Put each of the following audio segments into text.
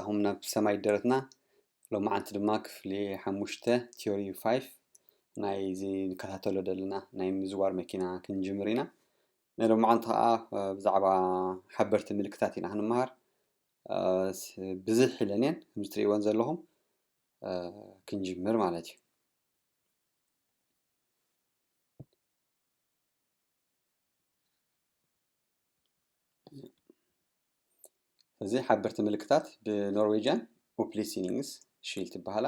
ኣኹም ናብ ሰማይ ደረትና። ሎማዓንቲ ድማ ክፍሊ ሓሙሽተ ቲዮሪ ፋይቭ ናይዚ ንከታተሎ ዘለና ናይ ምዝዋር መኪና ክንጅምር ኢና። ናይ ሎማዓንቲ ከዓ ብዛዕባ ሓበርቲ ምልክታት ኢና ክንመሃር። ብዝሕ ኢለን እየን ከምዚ ትሪእወን ዘለኹም። ክንጅምር ማለት እዩ። እዚ ሓበርቲ ምልክታት ብኖርዌጅያን ኦፕሊሲኒንግስ ሺል ትበሃላ፣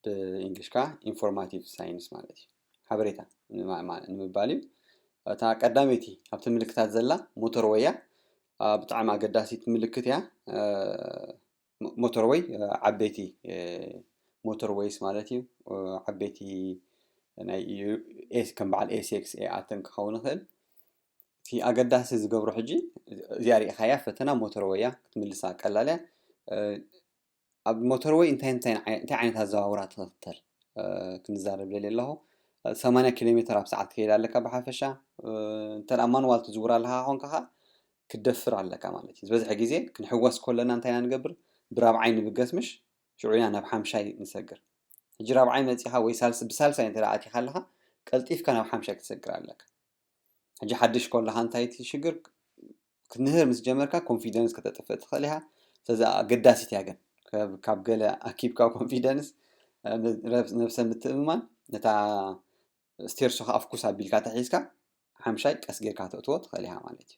ብእንግሊሽ ከዓ ኢንፎርማቲቭ ሳይንስ ማለት እዩ። ሓበሬታ ንምባል እዩ። እታ ቀዳመይቲ ኣብቲ ምልክታት ዘላ ሞተርወይ እያ። ብጣዕሚ ኣገዳሲት ምልክት እያ። ሞተርወይ ዓበይቲ ሞተርወይስ ማለት እዩ። ዓበይቲ ናይ ከም በዓል ኤስክስ ኤኣተን ክኸውን ይኽእል። እቲ ኣገዳሲ ዝገብሮ ሕጂ እዚኣ ርኢኻያ ፈተና ሞተርወይ እያ ክትምልሳ ቀላል እያ። ኣብ ሞተርወይ እንታይ እንታይ ዓይነት ኣዘዋውራ ትኽተል ክንዛረብ ደልየ ኣለኹ። ሰማንያ ኪሎ ሜትር ኣብ ሰዓት ትኸይድ ኣለካ ብሓፈሻ። እንተ ማኑዋል ትዝውር ኣለካ ኮንካ ክትደፍር ኣለካ ማለት እዩ። ዝበዝሐ ግዜ ክንሕወስ ከለና እንታይ ኢና ንገብር? ብራብዓይ ንብገስ ምሽ ሽዑ ኢና ናብ ሓምሻይ ንሰግር። ሕጂ ራብዓይ መፂኻ ወይ ሳልስ ብሳልሳይ እንተ ኣቲኻ ኣለኻ ቀልጢፍካ ናብ ሓምሻይ ክትሰግር ኣለካ። ሕጂ ሓድሽ ከለኻ እንታይ እቲ ሽግር? ክንህር ምስ ጀመርካ ኮንፊደንስ ከተጥፍእ ትኽእል ኢኻ። ስለዚ ኣገዳሲት እያ ግን ካብ ገለ ኣኪብካ ኮንፊደንስ፣ ነብሰ ምትእምማን ነታ ስቴርሶኻ ኣፍኩስ ኣቢልካ ተሒዝካ ሓምሻይ ቀስ ጌርካ ተእትዎ ትኽእል ኢኻ ማለት እዩ።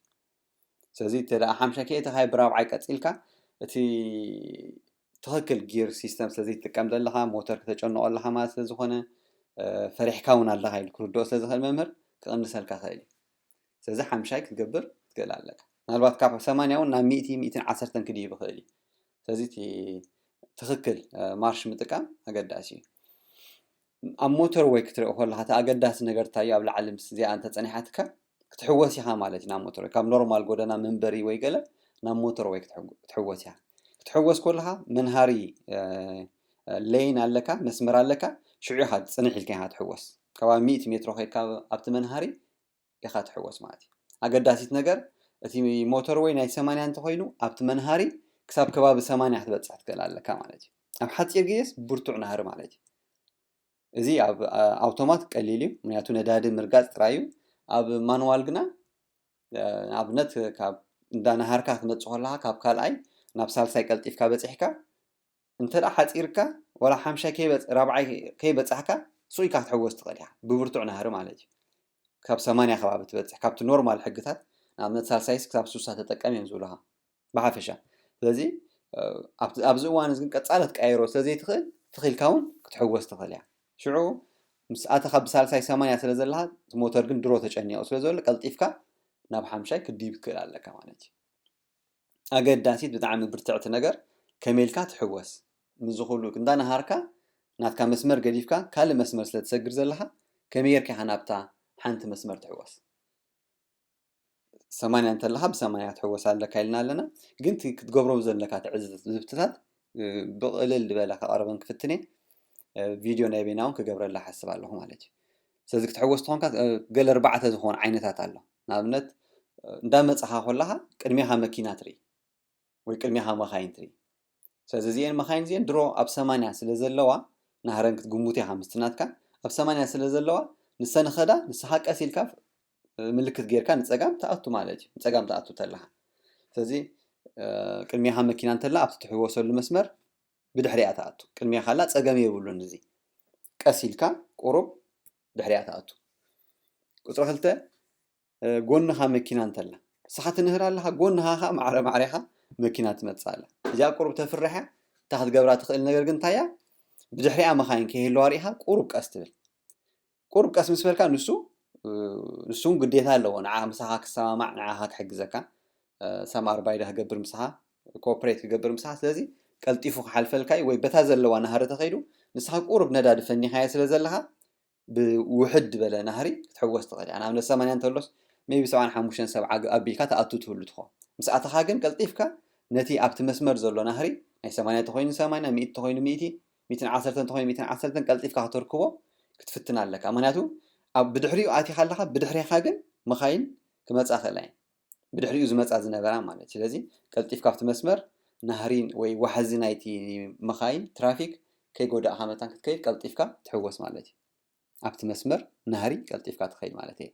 ስለዚ እቲ ደኣ ሓምሻይ ከየእተኻዮ ብራብዓይ ቀፂልካ እቲ ትኽክል ጊር ሲስተም ስለዘይትጥቀም ዘለኻ ሞተር ክተጨንቆ ኣለኻ ማለት ስለዝኾነ ፈሪሕካ እውን ኣለኻ ኢሉ ክርድኦ ስለዝኽእል መምህር ክቕንሰልካ ክእል እዩ። ስለዚ ሓምሻይ ክትገብር ትኽእል ኣለካ። ምናልባት ካብ ሰማንያ እውን ናብ ሚእቲ ሚእትን ዓሰርተን ክድይብ ይኽእል እዩ። ስለዚ እቲ ትኽክል ማርሽ ምጥቃም ኣገዳሲ እዩ። ኣብ ሞተር ወይ ክትርኢ ከለኻ እቲ ኣገዳሲ ነገር እንታይ እዩ? ኣብ ላዕሊ ምስ እዚኣ እንተፀኒሓትካ ክትሕወስ ኢኻ ማለት እዩ። ናብ ሞተር ወይ ካብ ኖርማል ጎደና መንበሪ ወይ ገለ ናብ ሞተር ወይ ክትሕወስ ኢኻ። ክትሕወስ ከለኻ መንሃሪ ሌን ኣለካ፣ መስመር ኣለካ፣ ሽዑ ኢኻ ፅንሕ ኢልካ ኢኻ ትሕወስ። ከባቢ ሚእቲ ሜትሮ ከይድካ ኣብቲ መንሃሪ ኢኻ ትሕወስ ማለት እዩ። ኣገዳሲት ነገር እቲ ሞተር ወይ ናይ ሰማንያ እንተኾይኑ ኣብቲ መንሃሪ ክሳብ ከባቢ ሰማንያ ክትበፅሕ ትኽእል ኣለካ ማለት እዩ። ኣብ ሓፂር ግዜስ ብርቱዕ ናህሪ ማለት እዩ። እዚ ኣብ ኣውቶማት ቀሊል እዩ፣ ምክንያቱ ነዳዲ ምርጋፅ ጥራይ እዩ። ኣብ ማኑዋል ግና ንኣብነት ካብ እንዳናሃርካ ክትመፅእ ከለካ ካብ ካልኣይ ናብ ሳልሳይ ቀልጢፍካ በፂሕካ እንተ ደኣ ሓፂርካ ዋላ ሓምሻይ ራብዓይ ከይበፃሕካ ሱቕ ኢልካ ክትሕወስ ትኽእል ኢኻ ብብርቱዕ ናህሪ ማለት እዩ። ካብ ሰማንያ ከባቢ ትበፅሕ ካብቲ ኖርማል ሕግታት ንኣብነት ሳልሳይስ ክሳብ ሱሳ ተጠቀም እዮም ዝብሉኻ ብሓፈሻ። ስለዚ ኣብዚ እዋን እዚ ግን ቀፃለ ክትቀያይሮ ስለዘይትኽእል ትኽኢልካ እውን ክትሕወስ ትኽእል እያ። ሽዑ ምስ ኣተኻ ብሳልሳይ ሰማንያ ስለ ዘለኻ እቲ ሞተር ግን ድሮ ተጨኒቑ ስለ ዘሎ ቀልጢፍካ ናብ ሓምሻይ ክትድይብ ትኽእል ኣለካ ማለት እዩ። ኣገዳሲት ብጣዕሚ ብርትዕቲ ነገር ከመይ ኢልካ ትሕወስ ምስዚ ኩሉ እንዳነሃርካ ናትካ መስመር ገዲፍካ ካልእ መስመር ስለ ትሰግር ዘለኻ ከመይ ጌርካ ኢኻ ናብታ ሓንቲ መስመር ትሕወስ? ሰማንያ እንተለኻ ብሰማንያ ክትሕወስ ኣለካ ኢልና ኣለና። ግን ክትገብሮም ዘለካ ትዕዝብትታት ብቕልል ዝበለ ከቐርበን ክፍትኔ ቪድዮ ናይ በይና እውን ክገብረላ ሓስብ ኣለኹ ማለት እዩ። ስለዚ ክትሕወስ ተኾንካ ገለ ኣርባዕተ ዝኾኑ ዓይነታት ኣሎ። ንኣብነት እንዳመፃኻ ከለኻ ቅድሜኻ መኪና ትርኢ ወይ ቅድሜኻ መኻይን ትርኢ። ስለዚ እዚአን መኻይን እዚአን ድሮ ኣብ ሰማንያ ስለ ዘለዋ ናህረን ክትግምቱ ኢኻ ምስቲ ናትካ ኣብ ሰማንያ ስለ ዘለዋ ንሰን ኸዳ ንስኻ ቀስ ኢልካ ምልክት ጌርካ ንፀጋም ትኣቱ ማለት እዩ። ንፀጋም ትኣቱ ተለኻ ስለዚ ቅድሜኻ መኪና እንተላ ኣብቲ ትሕወሰሉ መስመር ብድሕሪኣ ትኣቱ። ቅድሜኻ ኣላ ፀገም የብሉን። እዚ ቀስ ኢልካ ቁሩብ ድሕሪኣ ትኣቱ። ቁፅሪ ክልተ ጎንኻ መኪና እንተላ ንስኻ ትንህር ኣለኻ፣ ጎንኻ ከዓ ማዕረ ማዕሬኻ መኪና ትመፅእ ኣላ። እዚኣ ቁሩብ ተፍርሕ እያ። እታ ክትገብራ ትኽእል ነገር ግን እንታይ እያ? ብድሕሪኣ መኻይን ከይህለዋ ርኢኻ ቁሩብ ቀስ ትብል። ቁሩብ ቀስ ምስ በልካ ንሱ ንሱ እውን ግዴታ ኣለዎ ንዓ ምሳኻ ክሰማማዕ ንዓኻ ክሕግዘካ ሰማር ባይዳ ክገብር ምሳኻ ኮፕሬት ክገብር ምሳኻ። ስለዚ ቀልጢፉ ክሓልፈልካ እዩ ወይ በታ ዘለዋ ናህሪ ተኸይዱ ንስኻ ቁሩብ ነዳዲ ፈኒኻዮ ስለ ዘለኻ ብውሕድ ዝበለ ናህሪ ክትሕወስ ትኽእል እያ። ንኣብነት ሰማንያ እንተሎስ ሜቢ ሰብዓን ሓሙሽተን ሰብ ዓግ ኣቢልካ ትኣቱ ትህሉ ትኾ ምስ ኣተኻ ግን ቀልጢፍካ ነቲ ኣብቲ መስመር ዘሎ ናህሪ ናይ ሰማንያ ተኾይኑ ሰማንያ ሚእቲ ተኾይኑ ሚእቲ ሚእትን ዓሰርተን ተኾይኑ ሚእትን ዓሰርተን ቀልጢፍካ ከተርክቦ ክትፍትን ኣለካ። ምክንያቱ ኣብ ብድሕሪኡ ኣቲኻ ኣለኻ ብድሕሬኻ ግን መኻይን ክመፃ ክእላ እየን ብድሕሪኡ ዝመፃ ዝነበራ ማለት እዩ። ስለዚ ቀልጢፍካ ኣብቲ መስመር ናህሪ ወይ ዋሕዚ ናይቲ መኻይን ትራፊክ ከይጎዳእኻ መታን ክትከይድ ቀልጢፍካ ትሕወስ ማለት እዩ። ኣብቲ መስመር ናህሪ ቀልጢፍካ ትኸይድ ማለት እየ።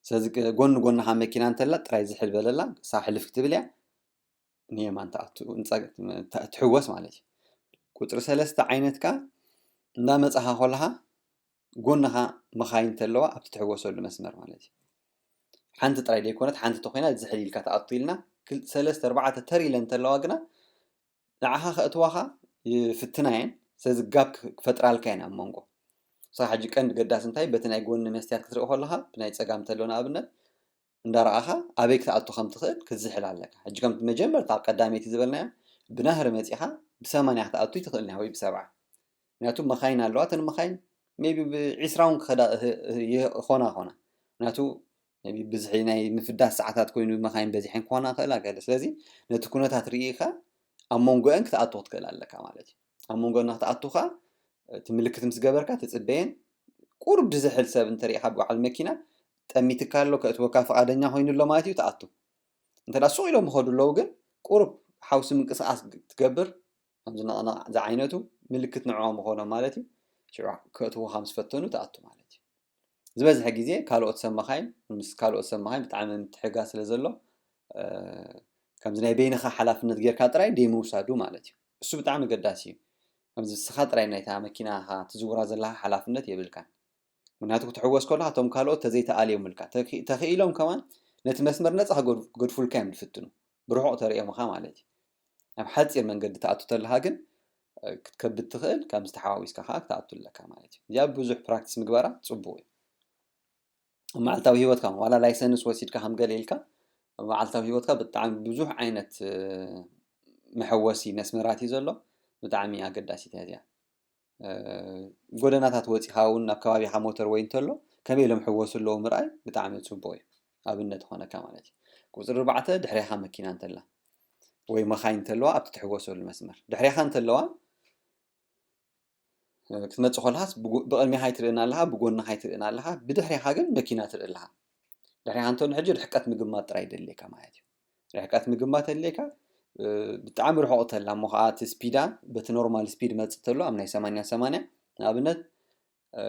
ስለዚ ጎኒ ጎንኻ መኪና እንተላ ጥራይ ዝሕል በለላ፣ እሳ ሕልፍ ክትብል እያ፣ ንየማን ትኣቱ፣ ንጸ-፣ ትሕወስ ማለት እዩ። ቁጽሪ ሰለስተ ዓይነት ከኣ እንዳመጻኻ ከለኻ ጎንኻ መኻይን እንተለዋ ኣብቲ ትሕወሰሉ መስመር ማለት እዩ። ሓንቲ ጥራይ ዘይኮነት፣ ሓንቲ ተኾይና ዝሕል ኢልካ ትኣቱ ኢልና፣ ክል-፣ ሰለስተ ኣርባዕተ ተር ኢለን እንተለዋ ግና ንዓኻ ከእትዋኻ ይፍትና እየን። ስለዚ ጋፕ ክፈጥራልካ እየን ኣብ መንጎ። ንስኻ ሕጂ ቀንዲ ገዳሲ እንታይ፣ በቲ ናይ ጎኒ መስትያት ክትርኢ ከለኻ ብናይ ጸጋም እንተሎ ንኣብነት እንዳረኣኻ ኣበይ ክትኣቱ ከም ትኽእል ክትዝሕል ኣለካ። ሕጂ ከምቲ መጀመርታ ኣብ ቀዳመይቲ ዝበልናዮ ብናህሪ መጺኻ ብሰማንያ ክትኣቱ ትኽእል ወይ ብሰብዓ። ምክንያቱ መኻይን ኣለዋ፣ እተን መኻይን ሜቢ ብዒስራ እውን ክኸዳ ይኾና ኾና። ምክንያቱ ሜቢ ብዝሒ ናይ ምፍዳስ ሰዓታት ኮይኑ መኻይን በዚሐን ክኾና ይኽእላ ገለ። ስለዚ ነቲ ኩነታት ርኢኻ ኣብ መንጎአን ክትኣቱ ክትክእል ኣለካ ማለት እዩ። ኣብ መንጎ ክትኣቱ ኸኣ እቲ ምልክት ምስ ገበርካ ትጽበየን። ቁሩብ ዝዝሕል ሰብ እንተሪኢኻ ብበዓል መኪና ጠሚትካ ኣሎ፣ ከእትወካ ፍቓደኛ ኮይኑ ኣሎ ማለት እዩ፣ ትኣቱ። እንተ ደኣ ሱቕ ኢሎም ይኸዱ ኣለዉ ግን ቁሩብ ሓውሲ ምንቅስቓስ ትገብር፣ ከምዚ ነቕነቕ ዝዓይነቱ ምልክት ንዕኦም ምኾኖም ማለት እዩ። ሽዑ ከእትዉኻ ምስ ፈተኑ ትኣቱ ማለት እዩ። ዝበዝሐ ግዜ ካልኦት ሰብ መኻይን፣ ምስ ካልኦት ሰብ መኻይን ብጣዕሚ ምትሕግጋዝ ስለ ዘሎ፣ እ፣ ከምዚ ናይ በይንኻ ሓላፍነት ጌርካ ጥራይ ደይምውሳዱ ማለት እዩ። እሱ ብጣዕሚ ኣገዳሲ እዩ። ከምዚ ንስኻ ጥራይ ናይታ መኪናኻ ትዝውራ ዘለኻ ሓላፍነት የብልካን። ምክንያቱ ክትሕወስ ከለኻ እቶም ካልኦት ተዘይተኣልዮምልካ፣ ተኪ-፣ ተኽኢሎም ከማን ነቲ መስመር ነጻ ክገድ-፣ ክገድፉልካ እዮም ዝፍትኑ። ብርሑቕ ተርእዮምኻ ማለት እዩ። ኣብ ሓጺር መንገዲ ትኣቱ ተለኻ ግን፣ እ፣ ክትከብድ ትኽእል፣ ከምዚ ተሓዋዊስካ ከኣ ክትኣቱ ኣለካ ማለት እዩ። እዚኣ ብዙሕ ፕራክቲስ ምግባራ ጽቡቕ እዩ። ኣብ መዓልታዊ ህይወትካ፣ ዋላ ላይሰንስ ወሲድካ ከም ገለ ኢልካ፣ ኣብ መዓልታዊ ህይወትካ ብጣዕሚ ብዙሕ ዓይነት፣ እ፣ መሐወሲ መስመራት እዩ ዘሎ። ብጣዕሚ ኣገዳሲት እያ እዚኣ። እ፣ ጎደናታት ወጺኻ እውን ኣብ ከባቢኻ ሞተር ወይ እንተሎ፣ ከመይ ኢሎም ሕወሱ ኣለዉ ምርኣይ ብጣዕሚ ጽቡቕ እዩ። ኣብነት ይኾነካ ማለት እዩ። ቁጽሪ ኣርባዕተ፣ ድሕሬኻ መኪና እንተላ ወይ መኻይን እንተለዋ ኣብቲ ትሕወሰሉ መስመር። ድሕሬኻ እንተለዋ፣ እ፣ ክትመጽእ ከለኻስ ብጎ-፣ ብቕድሜኻ ኣይትርእን ኣለኻ፣ ብጎንኻ ኣይትርእን ኣለኻ፣ ብድሕሬኻ ግን መኪና ትርኢ ኣለኻ። ድሕሬኻ እንተሎ ሕጂ ርሕቀት ምግማት ጥራይ ደልየካ ማለት እዩ። ርሕቀት ምግማት ኣድልየካ፣ እ፣ ብጣዕሚ ርሑቕ ተላ እሞ ኸዓ እቲ ስፒዳ በቲ ኖርማል ስፒድ መጽእ ተሎ ኣብ ናይ ሰማንያ ሰማንያ ንኣብነት፣ እ፣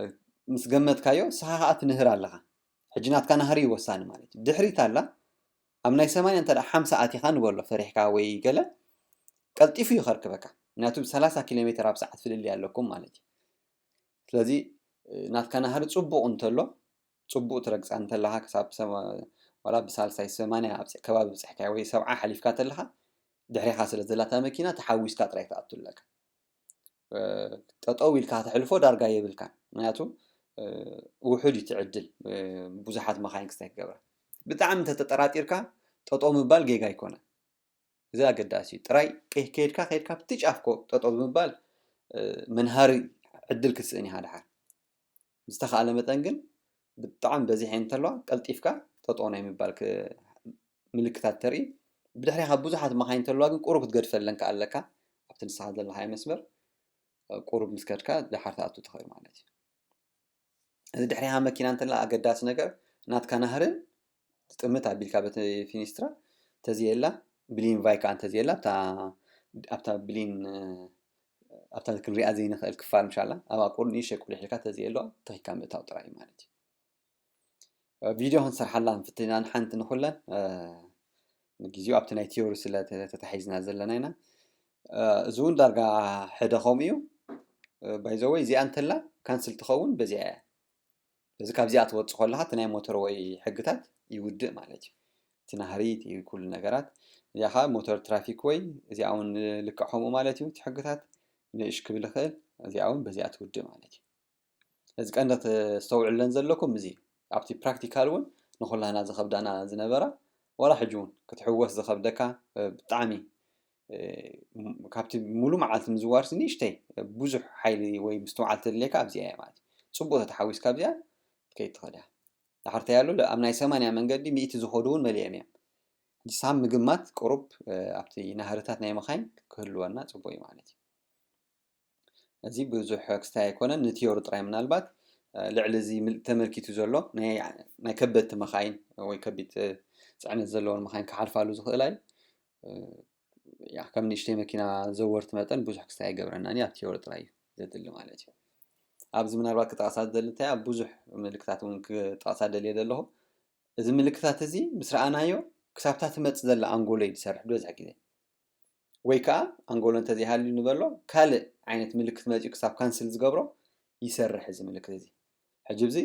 ምስ ገመትካዮ ንስኻ ኸዓ ትንህር ኣለኻ። ሕጂ ናትካ ናህሪ እዩ ወሳኒ ማለት እዩ። ድሕሪት ኣላ ኣብ ናይ ሰማንያ እንተ ደኣ ሓምሳ ኣቲኻ ንበሎ ፈሪሕካ ወይ ገለ ቀልጢፉ እዩ ከርክበካ። ምክንያቱ ሰላሳ ኪሎ ሜትር ኣብ ሰዓት ፍልልይ ኣለኩም ማለት እዩ። ስለዚ፣ እ፣ ናትካ ናህሪ ጽቡቕ እንተሎ፣ ጽቡቕ ትረግጻ እንተለኻ ክሳብ ሰማ-፣ ዋላ ብሳልሳይ ሰማንያ ኣብጽ-፣ ከባቢ ብጽሕካዮ ወይ ሰብዓ ሓሊፍካ ተለኻ፣ ድሕሬኻ ስለ ዘላታ መኪና ተሓዊስካ ጥራይ ትኣቱ ኣለካ። እ፣ ጠጠው ኢልካ ተሕልፎ ዳርጋ የብልካን። ምክንያቱ፣ እ፣ ውሑድ እዩ እቲ ዕድል፣ እ፣ ብዙሓት መኻይን ክስታይ ክገብራ። ብጣዕሚ እንተተጠራጢርካ ጠጠው ምባል ጌጋ ኣይኮነን። እዚ ኣገዳሲ እዩ። ጥራይ ከ-፣ ከይድካ፣ ከይድካ ኣብቲ ጫፍ ኮ-፣ ጠጠው ብምባል፣ እ፣ መንሃሪ ዕድል ክትስእን ኢኻ ድሓር። ዝተኻእለ መጠን ግን ብጣዕሚ በዚሐን እንተለዋ ቀልጢፍካ ጠጠው ናይ ምባል ክ-፣ ምልክታት ተርኢ። ብድሕሬኻ ብዙሓት መኻይን እንተለዋ ግን ቁሩብ ክትገድፈለን ከኣ ኣለካ። ኣብቲ ንስኻ ዘለኻዮ መስመር፣ እ፣ ቁሩብ ምስ ከድካ ድሓር ትኣቱ ትኽእል ማለት እዩ። እዚ ድሕሬኻ መኪና እንተላ ኣገዳሲ ነገር ናትካ ናህርን ጥምት ኣቢልካ በቲ ፊኒስትራ እንተዘየላ፣ ብሊን ቫይ ከኣ እንተዘየላ፣ ኣብታ፣ ኣብታ ብሊን፣ እ፣ ኣብታ ክንሪኣ ዘይንኽእል ክፋል ምሻላ፣ ኣብኣ ቁሩብ ንእሽተይ ቁሊሕ ኢልካ እንተዘየሎ፣ ተኺካ ምእታው ጥራይ እዩ ማለት እዩ። እ፣ ቪድዮ ክንሰርሓላ ንፍትን ኢና ንሓንቲ ንኹለን፣ እ፣ ንግዜኡ ኣብቲ ናይ ቲዮሪ ስለ ተ-፣ ተታሒዝና ዘለና ኢና። እ፣ እዚ እውን ዳርጋ ሕደ ከምኡ እዩ። እ፣ ባይ ዘ ወይ እዚኣ እንተላ ካንስል ትኸውን በዚኣ እያ። ስለዚ ካብዚኣ ትወጽእ ከለኻ እቲ ናይ ሞተር ወይ ሕግታት ይውድእ ማለት እዩ። እቲ ናህሪ፣ እቲ ኩሉ ነገራት። እዚኣ ኸኣ ሞተር ትራፊክ ወይ እዚኣ እውን ልክዕ ከምኡ ማለት እዩ። እቲ ሕግታት ንእሽ ክብል ይኽእል። እዚኣ እውን በዚኣ ትውድእ ማለት እዩ። እዚ ቀንዲ ክተስተውዕለን ዘለኩም እዚ ኣብቲ ፕራክቲካል እውን ንኹላህና ዝኸብዳና ዝነበራ፣ ዋላ ሕጂ እውን ክትሕወስ ዝኸብደካ፣ እ፣ ብጣዕሚ፣ እ፣ ም-፣ ካብቲ ሙሉ መዓልቲ ምዝዋርሲ ንእሽተይ፣ እ፣ ብዙሕ ሓይሊ ወይ ምስትውዓል ተድልየካ ኣብዚኣ እያ ማለት እዩ። ጽቡቕ ተተሓዊስካ ኣብዚኣ ከይትኸድ እያ። ዳሕርታይ ኣሎ፣ ኣብ ናይ ሰማንያ መንገዲ ሚእቲ ዝኸዱ እውን መሊኦም እዮም። ሕጂ ሳም ምግማት ቁሩብ፣ እ፣ ኣብቲ ናህርታት ናይ መኻይን ክህልወና ጽቡቕ እዩ ማለት እዩ። እዚ ብዙሕ ክስታይ ኣይኮነን፣ ንቲዮሪ ጥራይ ምናልባት፣ እ፣ ልዕሊ እዚ ምል-፣ ተመልኪቱ ዘሎ ናይ፣ ናይ ከበድቲ መኻይን ወይ ከቢድ፣ እ፣ ጽዕነት ዘለወን መኻይን ክሓልፋሉ ዝኽእላ እዩ። እ፣ ያ ከም ንእሽተይ መኪና ዘወርቲ መጠን ብዙሕ ክስታይ ኣይገብረናን እዩ፣ ኣብ ቲዮሪ ጥራይ እዩ ዘድሊ ማለት እዩ። ኣብዚ ምናልባት ክጠቕሳ ዝደሊ እንታይ ኣብ ብዙሕ ምልክታት እውን ክጠቕሳ ደልየ ዘለኹ። እዚ ምልክታት እዚ ምስ ረኣናዮ ክሳብታ ትመጽእ ዘላ ኣንጎሎ እዩ ዝሰርሕ ዝበዝሕ ግዜ። ወይ ከዓ ኣንጎሎ እንተዘይሃልዩ ንበሎ ካልእ ዓይነት ምልክት መጺኡ ክሳብ ካንስል ዝገብሮ ይሰርሕ እዚ ምልክት እዚ። ሕጂ እዚ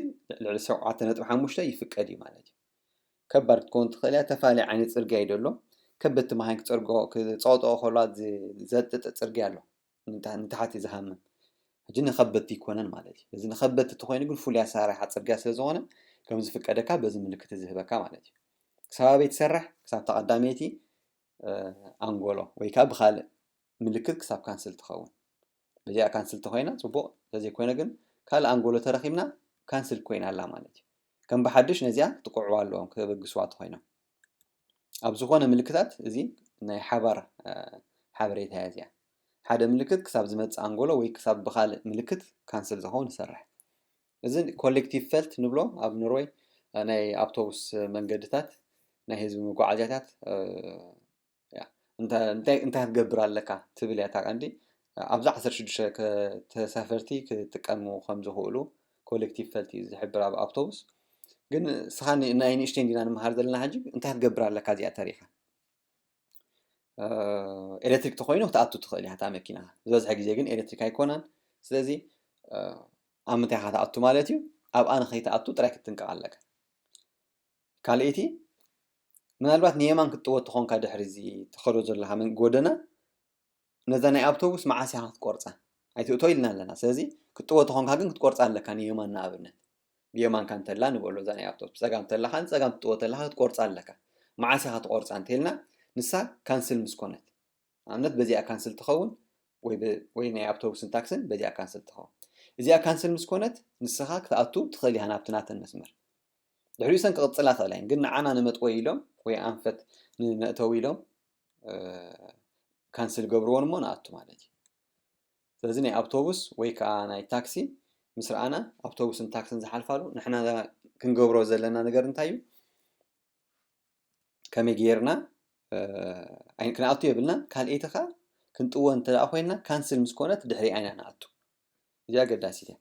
ልዕሊ ሸውዓተ ነጥቢ ሓሙሽተ ይፍቀድ እዩ ማለት እዩ። ከባድ ክትከውን ትኽእል እያ። ተፈላለየ ዓይነት ጽርግያ እዩ ዘሎ። ከበድቲ መኻይን ክጸርጎ ክጸቕጥኦ ከለዋ ዝ- ዘጥጥ ጽርግያ ኣሎ። ንታ- ንታሕቲ ዝሃምም። ሕጂ ንኸበድቲ ይኮነን ማለት እዩ። እዚ ንኸበድቲ ተኾይኑ ግን ፍሉይ ኣሰራርሓ ጽርግያ ስለ ዝኾነ ከም ዝፍቀደካ በዚ ምልክት ዝህበካ ማለት እዩ። ክሳብ ኣበይ ትሰርሕ? ክሳብ ተቐዳመይቲ ኣንጎሎ ወይ ከዓ ብካልእ ምልክት ክሳብ ካንስል ትኸውን። በዚኣ ካንስል ተኾይና ጽቡቕ፣ እንተዘይኮይነ ግን ካልእ ኣንጎሎ ተረኺብና ካንስል ኮይና ኣላ ማለት እዩ። ከም ብሓድሽ ነዚኣ ክጥቅዕዋ ኣለዎም ክበግስዋ ተኾይኖም። ኣብ ዝኾነ ምልክታት እዚ ናይ ሓባር ሓበሬታ እያ እዚኣ። ሓደ ምልክት ክሳብ ዝመጽእ ኣንጎሎ ወይ ክሳብ ብኻልእ ምልክት ካንስል ዝኸውን ይሰርሕ። እዚ ኮሌክቲቭ ፈልት ንብሎ ኣብ ኖርወይ ናይ ኣውቶቡስ መንገድታት ናይ ህዝቢ መጓዓዝያታት እንታይ ክትገብር ኣለካ ትብል እያ እታ ቀንዲ። ኣብዚ ዓሰርተ ሽዱሽተ ተሳፈርቲ ክጥቀሙ ከም ዝኽእሉ ኮሌክቲቭ ፈልት እዩ ዝሕብር ኣብ ኣውቶቡስ። ግን ንስኻ ናይ ንእሽተይ እንዲና ንምሃር ዘለና ሕጂ እንታይ ክትገብር ኣለካ እዚኣ ተሪኻ ኤሌክትሪክ ተኮይኑ ክትኣቱ ትኽእል ኢኻ እታ መኪና። ዝበዝሐ ግዜ ግን ኤሌክትሪክ ኣይኮናን። ስለዚ ኣብ ምንታይ ኢኻ ትኣቱ ማለት እዩ? ኣብኣ ንኸይትኣቱ ጥራይ ክትጥንቀቕ ኣለካ። ካልኣይቲ ምናልባት ንየማን ክትጥወ ተኾንካ ድሕሪ እዚ ትኸዶ ዘለኻ ጎደና ነዛ ናይ ኣውቶቡስ መዓስ ኢኻ ክትቆርፃ ኣይትእቶ ኢልና ኣለና። ስለዚ ክትጥወ ተኾንካ ግን ክትቆርፃ ኣለካ ንየማን ንኣብነት ብየማንካ እንተላ ንበሎ እዛ ናይ ኣውቶቡስ ብፀጋም ተላኻ ንፀጋም ትጥወ ተላኻ ክትቆርፃ ኣለካ። መዓስ ኢኻ ትቆርፃ እንተልና ንሳ ካንስል ምስ ኮነት ኣብነት በዚኣ ካንስል ትኸውን ወይ ናይ ኣውቶቡስን ታክስን በዚኣ ካንስል ትኸውን። እዚኣ ካንስል ምስ ኮነት ንስኻ ክትኣቱ ትኽእል ኢኻ ናብቲ ናተን መስመር። ድሕሪኡ ሰን ክቕጽላ ክእላ እየን ግን ንዓና ንመጥወይ ኢሎም ወይ ኣንፈት ንመእተዊ ኢሎም ካንስል ገብርዎን እሞ ንኣቱ ማለት እዩ። ስለዚ ናይ ኣውቶቡስ ወይ ከዓ ናይ ታክሲ ምስ ረኣና ኣውቶቡስን ታክስን ዝሓልፋሉ ንሕና ክንገብሮ ዘለና ነገር እንታይ እዩ? ከመይ ጌርና ክንኣቱ የብልና። ካልኣይቲ ከዓ ክንጥወ እንተ ኮይንና ካንስል ምስ ኮነት ድሕሪ ኣይና ንኣቱ። እዚ ኣገዳሲት እያ።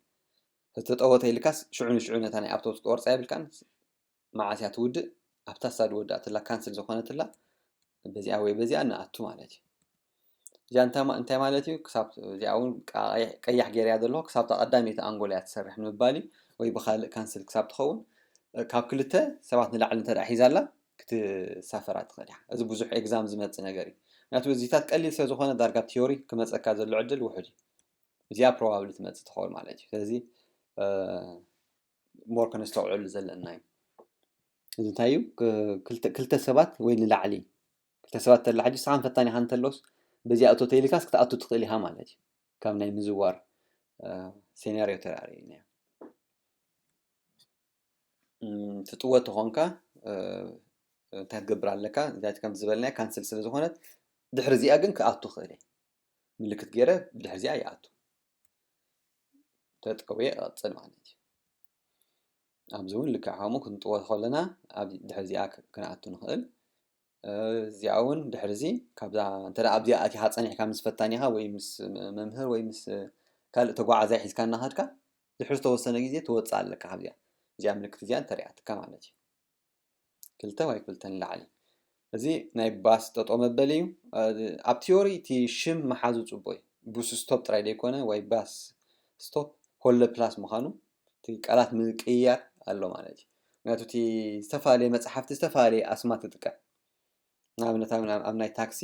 ዝተጠወተ ኢልካስ ሽዑ ንሽዑ ነታ ናይ ኣውቶቡስ ክትቆርፃ የብልካን። መዓስ እያ ትውድእ? ኣብታ ሳድ ወዳእትላ ካንስል ዝኾነትላ በዚኣ ወይ በዚኣ ንኣቱ ማለት እዩ። እዚኣ እንታይ ማለት እዩ? ክሳብ እዚኣ እውን ቀያሕ ገይረያ ዘለኹ ክሳብ ቀዳመይቲ ኣንጎል እያ ትሰርሕ ንምባል እዩ። ወይ ብካልእ ካንስል ክሳብ ትኸውን ካብ ክልተ ሰባት ንላዕሊ እንተ ሒዛላ ክትሳፈራ ትኽእል እያ። እዚ ብዙሕ ኤግዛም ዝመፅእ ነገር እዩ። ምክንያቱ እዚታት ቀሊል ስለ ዝኾነ ዳርጋ ቲዮሪ ክመፀካ ዘሎ ዕድል ውሑድ እዩ። እዚኣ ፕሮባብሊ ትመፅእ ትኸውን ማለት እዩ። ስለዚ ሞር ከነስተውዕሉ ዘለና እዩ። እዚ እንታይ እዩ? ክልተ ሰባት ወይ ንላዕሊ ክልተ ሰባት ተላ ሕጂ ንስኻ ፈታኒ ኢኻ እንተሎስ በዚኣ እቶ ተይልካስ ክትኣቱ ትኽእል ኢኻ ማለት እዩ። ካብ ናይ ምዝዋር ሴናርዮ ተራእዩ ትጥወ ተኾንካ እንታይ ክትገብር ኣለካ? እዚኣ ከም ዝበልናያ ካንስል ስለ ዝኾነት ድሕሪ እዚኣ ግን ክኣቱ ክእል እየ። ምልክት ገይረ ብድሕሪ እዚኣ ይኣቱ። ተጠውየ እቐፅል ማለት እዩ። ኣብዚ እውን ልክዕ ከምኡ ክንጥወ ከለና ድሕሪ እዚኣ ክንኣቱ ንኽእል። እዚኣ እውን ድሕሪ እዚ ካብዛ እንተ ኣብዚኣ ኣቲኻ ፀኒሕካ ምስ ፈታኒኻ ወይ ምስ መምህር ወይ ምስ ካልእ ተጓዓዛይ ሒዝካ እናኸድካ ድሕሪ ዝተወሰነ ግዜ ትወፅእ ኣለካ ካብዚኣ። እዚኣ ምልክት እዚኣ እንተሪኣትካ ማለት እዩ። ክልተ ወይ ክልተ ንላዕሊ። እዚ ናይ ባስ ጠጦ መበሊ እዩ። ኣብ ቲዮሪ እቲ ሽም መሓዙ ፅቡቅ እዩ። ቡስ ስቶፕ ጥራይ ዘይኮነ ወይ ባስ ስቶፕ ሆለ ፕላስ ምዃኑ እቲ ቃላት ምቅይያር ኣሎ ማለት እዩ። ምክንያቱ እቲ ዝተፈላለየ መፅሓፍቲ ዝተፈላለየ ኣስማት ትጥቀም። ንኣብነት ኣብ ናይ ታክሲ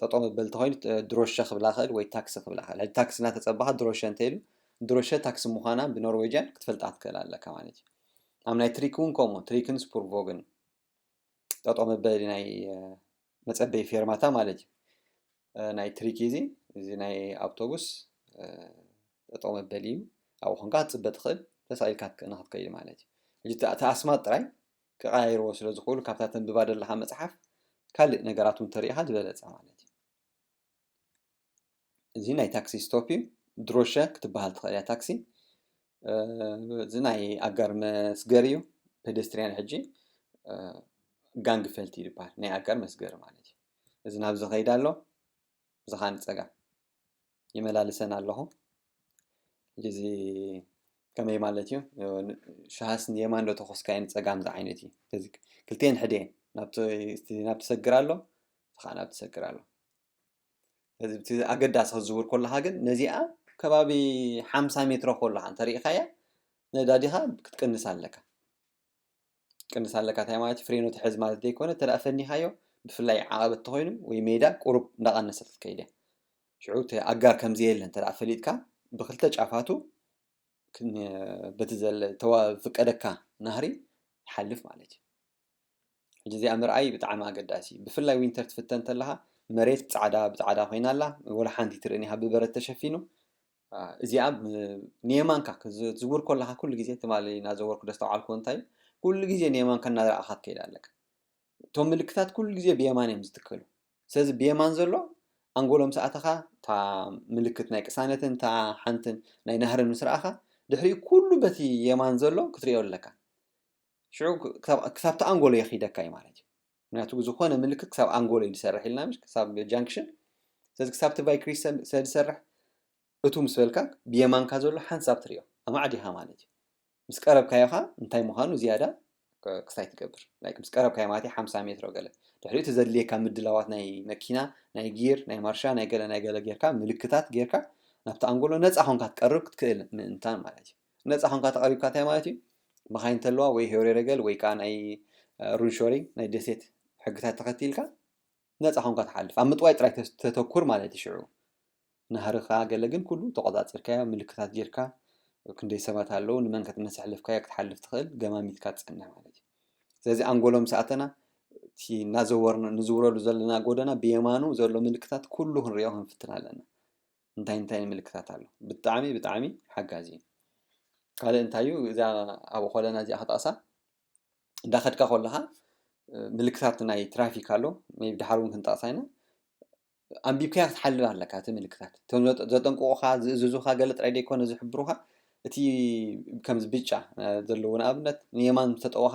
ጠጠው መበል እንተኾይኑ ድሮሸ ክብላ ክእል ወይ ታክሲ ክብላ ክእል። ሕጂ ታክሲ እናተጸበኻ ድሮሸ እንተኢሉ ድሮሸ ታክሲ ምዃና ብኖርዌጅያን ክትፈልጣ ትክእል ኣለካ ማለት እዩ። ኣብ ናይ ትሪክ እውን ከምኡ ትሪክን ስፑርቮግን ጠጠው መበሊ ናይ መጸበይ ፌርማታ ማለት እዩ። ናይ ትሪክ እዚ እዚ ናይ ኣውቶቡስ ጠጠው መበሊ እዩ። ኣብኡ ኮንካ ክትጽበ ትኽእል ተሳኢልካ ክትከይድ ማለት እዩ። ሕጂ እቲ ኣስማት ጥራይ ክቐያይርዎ ስለ ዝኽእሉ ካብታ ተንብባ ዘለኻ መጽሓፍ ካልእ ነገራት እውን ተሪኢኻ ዝበለጸ ማለት እዩ። እዚ ናይ ታክሲ ስቶፕ እዩ። ድሮሸ ክትበሃል ትኽእል እያ ታክሲ። እዚ ናይ ኣጋር መስገር እዩ። ፔደስትሪያን ሕጂ ጋንግ ፈልት እዩ ዝበሃል ናይ ኣጋር መስገር ማለት እዩ። እዚ ናብዚ ከይድ ኣሎ፣ እዚ ኸዓ ንጸጋም ይመላልሰን ኣለኹ። ሕጂ እዚ ከመይ ማለት እዩ? ሸሃስ ንየማን ዶ ተኾስካዮ ንጸጋም ዝዓይነት እዩ። ስለዚ ክልቲኤን ሕደ እየን። ናብቲ፣ እቲ ናብቲ ሰግር ኣሎ፣ እቲ ኸዓ ናብቲ ሰግር ኣሎ። ስለዚ እቲ ኣገዳሲ ክትዝውር ከለኻ ግን ነዚኣ ከባቢ ሓምሳ ሜትሮ ከለኻ እንተሪኢኻያ ነዳዲኻ ክትቅንስ ኣለካ። ክትቅንስ ኣለካ እንታይ ማለት እዩ? ፍሬኖ ትሕዝ ማለት ዘይኮነ፣ እንተ ደኣ ፈኒኻዮ፣ ብፍላይ ዓቐበት ተኾይኑ ወይ ሜዳ ቁሩብ እንዳቐነሰት ክትከይድ እያ። ሽዑ እቲ ኣጋር ከም ዘየለ እንተ ደኣ ፈሊጥካ፣ ብክልተ ጫፋቱ ክን-፣ በቲ ዘለ-፣ ተዋ-፣ ዝፍቀደካ ናህሪ ትሓልፍ ማለት እዩ። ሕጂ እዚኣ ምርኣይ ብጣዕሚ ኣገዳሲ እዩ። ብፍላይ ዊንተር ትፍተን እንተለኻ፣ መሬት ጻዕዳ ብጻዕዳ ኮይና ኣላ፣ ወላ ሓንቲ ትርእን ኢኻ ብበረድ ተሸፊኑ። አ፣ እዚኣ ብ-፣ ንየማንካ ክዝ-፣ ክትዝውር ከለኻ ኩሉ ግዜ፣ ትማሊ እናዘወርኩ ዘስተውዓልኩዎ እንታይ እዩ፣ ኩሉ ግዜ ንየማንካ እናረኣኻ ክትከይድ ኣለካ። እቶም ምልክታት ኩሉ ግዜ ብየማን እዮም ዝትከሉ። ስለዚ ብየማን ዘሎ ኣንጎሎ ምስ ኣተኻ፣ እታ ምልክት ናይ ቅሳነትን እታ ሓንትን ናይ ናህርን ምስ ረኣኻ፣ ድሕሪኡ ኩሉ በቲ የማን ዘሎ ክትርእዮ ኣለካ። ሽዑ ክሳብ፣ ክሳብቲ ኣንጎሎ የኺደካ እዩ ማለት እዩ። ምክንያቱ ዝኾነ ምልክት ክሳብ ኣንጎሎ እዩ ዝሰርሕ ኢልና፣ ምሽ ክሳብ ጃንክሽን። ስለዚ ክሳብቲ ቫይክሪስ ስለ ዝሰርሕ፣ እቱ ምስ በልካ ብየማንካ ዘሎ ሓንሳብ ትርእዮ፣ ኣማዕዲኻ ማለት እዩ። ምስ ቀረብካዮ ኸዓ እንታይ ምዃኑ ዝያዳ ክ-፣ ክስታይ ትገብር። ላይክ ምስ ቀረብካዮ ማለት እዩ ሓምሳ ሜትሮ ገለ። ድሕሪኡ እቲ ዘድልየካ ምድላዋት ናይ መኪና፣ ናይ ጊር፣ ናይ ማርሻ፣ ናይ ገለ፣ ናይ ገለ ጌርካ፣ ምልክታት ጌርካ ናብቲ ኣንጎሎ ነጻ ኾንካ ክትቀርብ ክትክእል ምእንታን ማለት እዩ። ነጻ ኾንካ ተቐሪብካ እንታይ ማለት እዩ? መኻይን እንተለዋ ወይ ሄውሬ ረገል ወይ ከኣ ናይ፣ እ፣ ሩንሾሪንግ ናይ ደሴት ሕግታት ተኸቲልካ ነጻ ኾንካ ትሓልፍ። ኣብ ምጥዋይ ጥራይ ተስ-፣ ተተኩር ማለት እዩ ሽዑ። ናህርኻ ገለ ግን ኩሉ ተቖጻጺርካዮ፣ ምልክታት ጌርካ፣ ክንደይ ሰባት ኣለዉ፣ ንመን ከት-፣ መስ ኣሕለፍካዮ ክትሓልፍ ትኽእል፣ ገማሚትካ ትጸንሕ ማለት እዩ። ስለዚ ኣንጎሎ ምስ ኣተና፣ እቲ እናዘወርና፣ ንዝውረሉ ዘለና ጎደና ብየማኑ ዘሎ ምልክታት ኩሉ ክንርእዮ ክንፍትን ኣለና። እንታይ እንታይ ምልክታት ኣሎ? ብጣዕሚ፣ ብጣዕሚ ሓጋዚ እዩ። ካልእ እንታይ እዩ? እዛ ኣብ ኾለና እዚኣ ክጠቕሳ፣ እንዳኸድካ ከለኻ፣ እ፣ ምልክታት ናይ ትራፊክ ኣሎ፣ ሜቢ ደሓር እውን ክንጠቕሳ ኢና። ኣንቢብካያ ክትሓልፍ ኣለካ እቲ ምልክታት። እቶም ዘጠ-፣ ዘጠንቅቑኻ፣ ዝእዝዙኻ ገለ ጥራይ ደይኮነ ዝሕብሩኻ፣ እቲ ከምዚ ብጫ፣ እ፣ ዘለዎ ንኣብነት ንየማን ምስ ተጠወኻ፣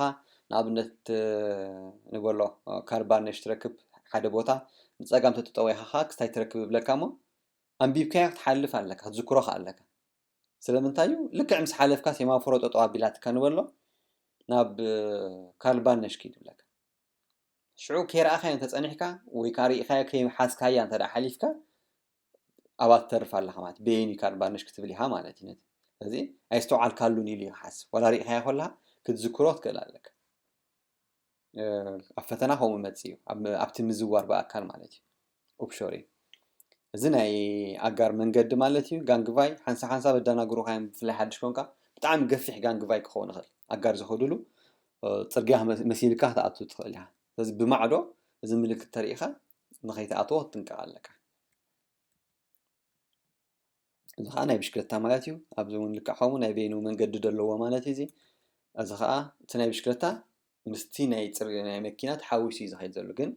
ንኣብነት፣ እ፣ ንበሎ፣ እ፣ ካርባነሽ ትረክብ ሓደ ቦታ፣ ንጸጋም ተተጠወኻ ኸኣ ክስታይ ትረክብ ይብለካ እሞ፣ ኣንቢብካያ ክትሓልፍ ኣለካ፣ ክትዝክሮ ኸኣ ኣለካ። ስለምንታይ እዩ? ልክዕ ምስ ሓለፍካ ሴማፎሮ ጠጠው ኣቢላትካ ንበሎ፣ ናብ፣ እ፣ ካርባነሽ ኪድ ይብለካ። ሽዑ ከይረኣኻዮ እንተጸኒሕካ ወይ ከኣ ርኢኻዮ ከይሓዝካያ እንተ ደኣ ሓሊፍካ፣ ኣብኣ ትተርፍ ኣለኻ ማለት እዩ። በየን እዩ ካርባነሽ ክትብል ኢኻ ማለት እዩ ነቲ። ስለዚ ኣይስተውዓልካሉን ኢሉ እዩ ክሓስብ። ዋላ ርኢኻዮ ከለኻ ክትዝክሮ ትክእል ኣለካ። እ፣ ኣብ ፈተና ከምኡ ይመጽእ እዩ። ኣብ፣ ኣብቲ ምዝዋር ብኣካል ማለት እዩ። ኦፕሾሪ። እዚ ናይ ኣጋር መንገዲ ማለት እዩ። ጋንግቫይ ሓንሳብ ሓንሳብ ኣደናግሩኻ እዮም፣ ብፍላይ ሓድሽ ኮንካ። ብጣዕሚ ገፊሕ ጋንግቫይ ክኸውን ይኽእል። ኣጋር ዝኸዱሉ፣ እ፣ ጽርግያ መ-፣ መሲልካ ክትኣቱ ትኽእል ኢኻ። ስለዚ ብማዕዶ እዚ ምልክት ተሪኢኻ ንኸይትኣትዎ ክትጥንቀቕ ኣለካ። እዚ ኸዓ ናይ ብሽክለታ ማለት እዩ። ኣብዚ እውን ልክዕ ከምኡ ናይ በይኑ መንገዲ ዘለዎ ማለት እዩ እዚ። እዚ ኸዓ እቲ ናይ ብሽክለታ ምስቲ ናይ ጽር-፣ ናይ መኪና ተሓዊሱ እዩ ዝኸይድ ዘሎ፣ ግን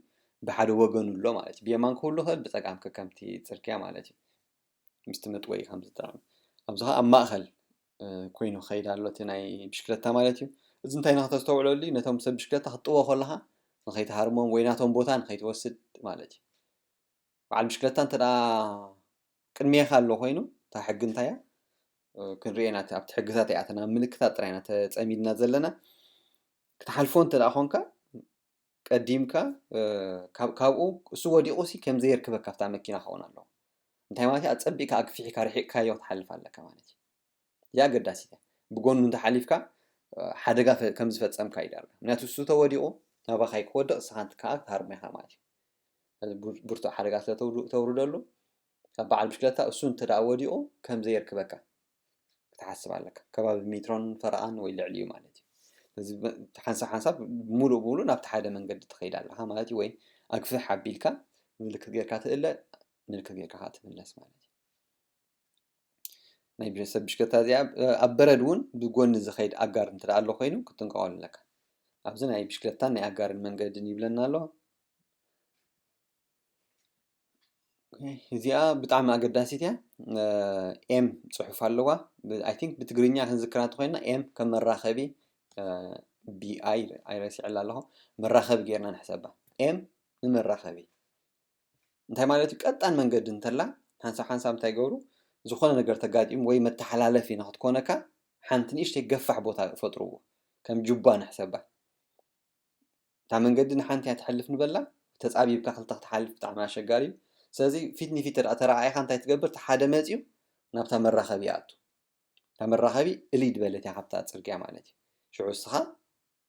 ብሓደ ወገኑ ኣሎ ማለት እዩ። ብየማን ክህሉ ይኽእል፣ ብጸጋም ከከምቲ ጽርግያ ማለት እዩ። ምስቲ መጥወዪ ከም ዝጠዓም። ኣብዚ ኸዓ ኣብ ማእኸል፣ እ፣ ኮይኑ ክኸይድ ኣሎ እቲ ናይ ብሽክለታ ማለት እዩ። እዚ እንታይ ኢና ክተስተውዕለሉ? ነቶም ሰብ ብሽክለታ ክትጥዎ ከለኻ ንኸይትሃርሞም ወይ ናቶም ቦታ ንኸይትወስድ ማለት እዩ። በዓል ብሽክለታ እንተ ደኣ ቅድሜኻ ኣሎ ኮይኑ፣ እታ ሕጊ እንታይ እያ? እ፣ ክንርእየና እቲ ኣብቲ ሕግታት ኣይኣተና፣ ምልክታት ጥራይ ኢና ተጸሚድና ዘለና። ክትሓልፎ እንተ ደኣ ኾንካ፣ ቀዲምካ፣ እ፣ ካብ-፣ ካብኡ እሱ ወዲቑ ሲ ከም ዘየርክበካ ኣብታ መኪና ክኸውን ኣለዎ። እንታይ ማለት እዩ? ኣጸቢቕካ ኣግፊሕካ ርሒቕካዮ ክትሓልፍ ኣለካ ማለት እዩ። እዚኣ ኣገዳሲት እያ። ብጎኑ እንተሓሊፍካ፣ እ፣ ሓደጋ ፈ-፣ ከም ዝፈጸምካ እዩ ዳርጋ። ምክንያቱ እሱ ተወዲቑ ናባኻ ክወድቕ፣ ንስኻ እንት-፣ ከኣ ክትሃርሞ ኢኻ ማለት እዩ። ስለዚ ብር-፣ ብርቱዕ ሓደጋ ስለ ተውር-፣ ተውርደሉ፣ ካብ በዓል ብሽክለታ እሱ እንተ ደኣ ወዲቑ ከም ዘየርክበካ ክትሓስብ ኣለካ። ከባቢ ሜትሮን ፈረቓን ወይ ልዕሊኡ ማለት እዩ። ስለዚ በ-፣ ሓንሳብ ሓንሳብ ምሉእ ብምሉእ ናብቲ ሓደ መንገዲ ትኸይድ ኣለኻ ማለት እዩ። ወይ ኣግፍሕ ኣቢልካ ምልክት ጌርካ ትእለ፣ ምልክት ጌርካ ከኣ ትምለስ ማለት እዩ። ናይ ሰብ ብሽክለታ እዚኣ፣ እ፣ ኣብ በረድ እውን ብጎኒ ዝኸይድ ኣጋር እንተ ደኣ ኣሎ ኮይኑ ክትጥንቀቐሉ ኣለካ። ኣብዚ ናይ ብሽክለታን ናይ ኣጋርን መንገድን ይብለና ኣሎ። ኦኬ፣ እዚኣ ብጣዕሚ ኣገዳሲት እያ። እ፣ ኤም ጽሑፍ ኣለዋ። ብ-፣ ኣይ ቲንክ ብትግርኛ ክንዝክራ እንተኾይንና ኤም ከም መራኸቢ፣ እ፣ ቢ ኣይ ኣይረሲዐላ ኣለኹ። መራኸቢ ጌርና ንሕሰባ። ኤም ንመራኸቢ። እንታይ ማለት እዩ? ቀጣን መንገዲ እንተላ ሓንሳብ ሓንሳብ እንታይ ይገብሩ? ዝኾነ ነገር ተጋጢሙ ወይ መተሓላለፊ ንክትኮነካ ሓንቲ ንእሽተይ ገፋሕ ቦታ ፈጥርዎ፣ ከም ጁባ ንሕሰባ። እታ መንገዲ ንሓንቲ እያ ትሕልፍ ንበላ፣ ተፃቢብካ ክልተ ክትሓልፍ ብጣዕሚ ኣሸጋሪ እዩ። ስለዚ ፊት ንፊት ተረኣኢኻ እንታይ ትገብር? እቲ ሓደ መፂኡ ናብታ መራኸቢ ይኣቱ። እታ መራኸቢ እልይ ዝበለት እያ ካብታ ፅርግያ ማለት እዩ። ሽዑ እስኻ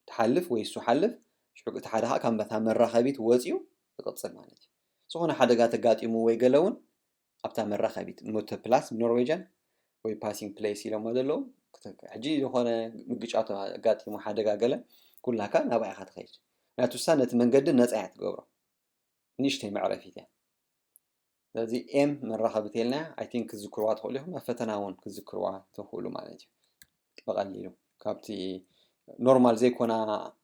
ትሓልፍ ወይ እሱ ሓልፍ፣ ሽዑ እቲ ሓደ ከዓ ካብ መታ መራኸቢት ወፂኡ ይቕፅል ማለት እዩ። ዝኾነ ሓደጋ ተጋጢሙ ወይ ገለ እውን ኣብታ መራኸቢት ሞተፕላስ ኖርዌጅን ወይ ፓሲንግ ፕሌስ ኢሎሞ ዘለዉ፣ ሕጂ ዝኾነ ምግጫት ኣጋጢሙ ሓደጋ ገለ ኩላካ ናብኣ ኢኻ ትኸይድ። ናቱ እሳ ነቲ መንገዲ ነፃ እያ ትገብሮ። ንእሽተይ መዕረፊት እያ። ስለዚ ኤም መራኸቢ ተልና፣ ኣይ ቲንክ ክዝክርዋ ትኽእሉ ኢኹም፣ ኣብ ፈተና እውን ክዝክርዋ ትኽእሉ ማለት እዩ። ብቐሊሉ ካብቲ ኖርማል ዘይኮና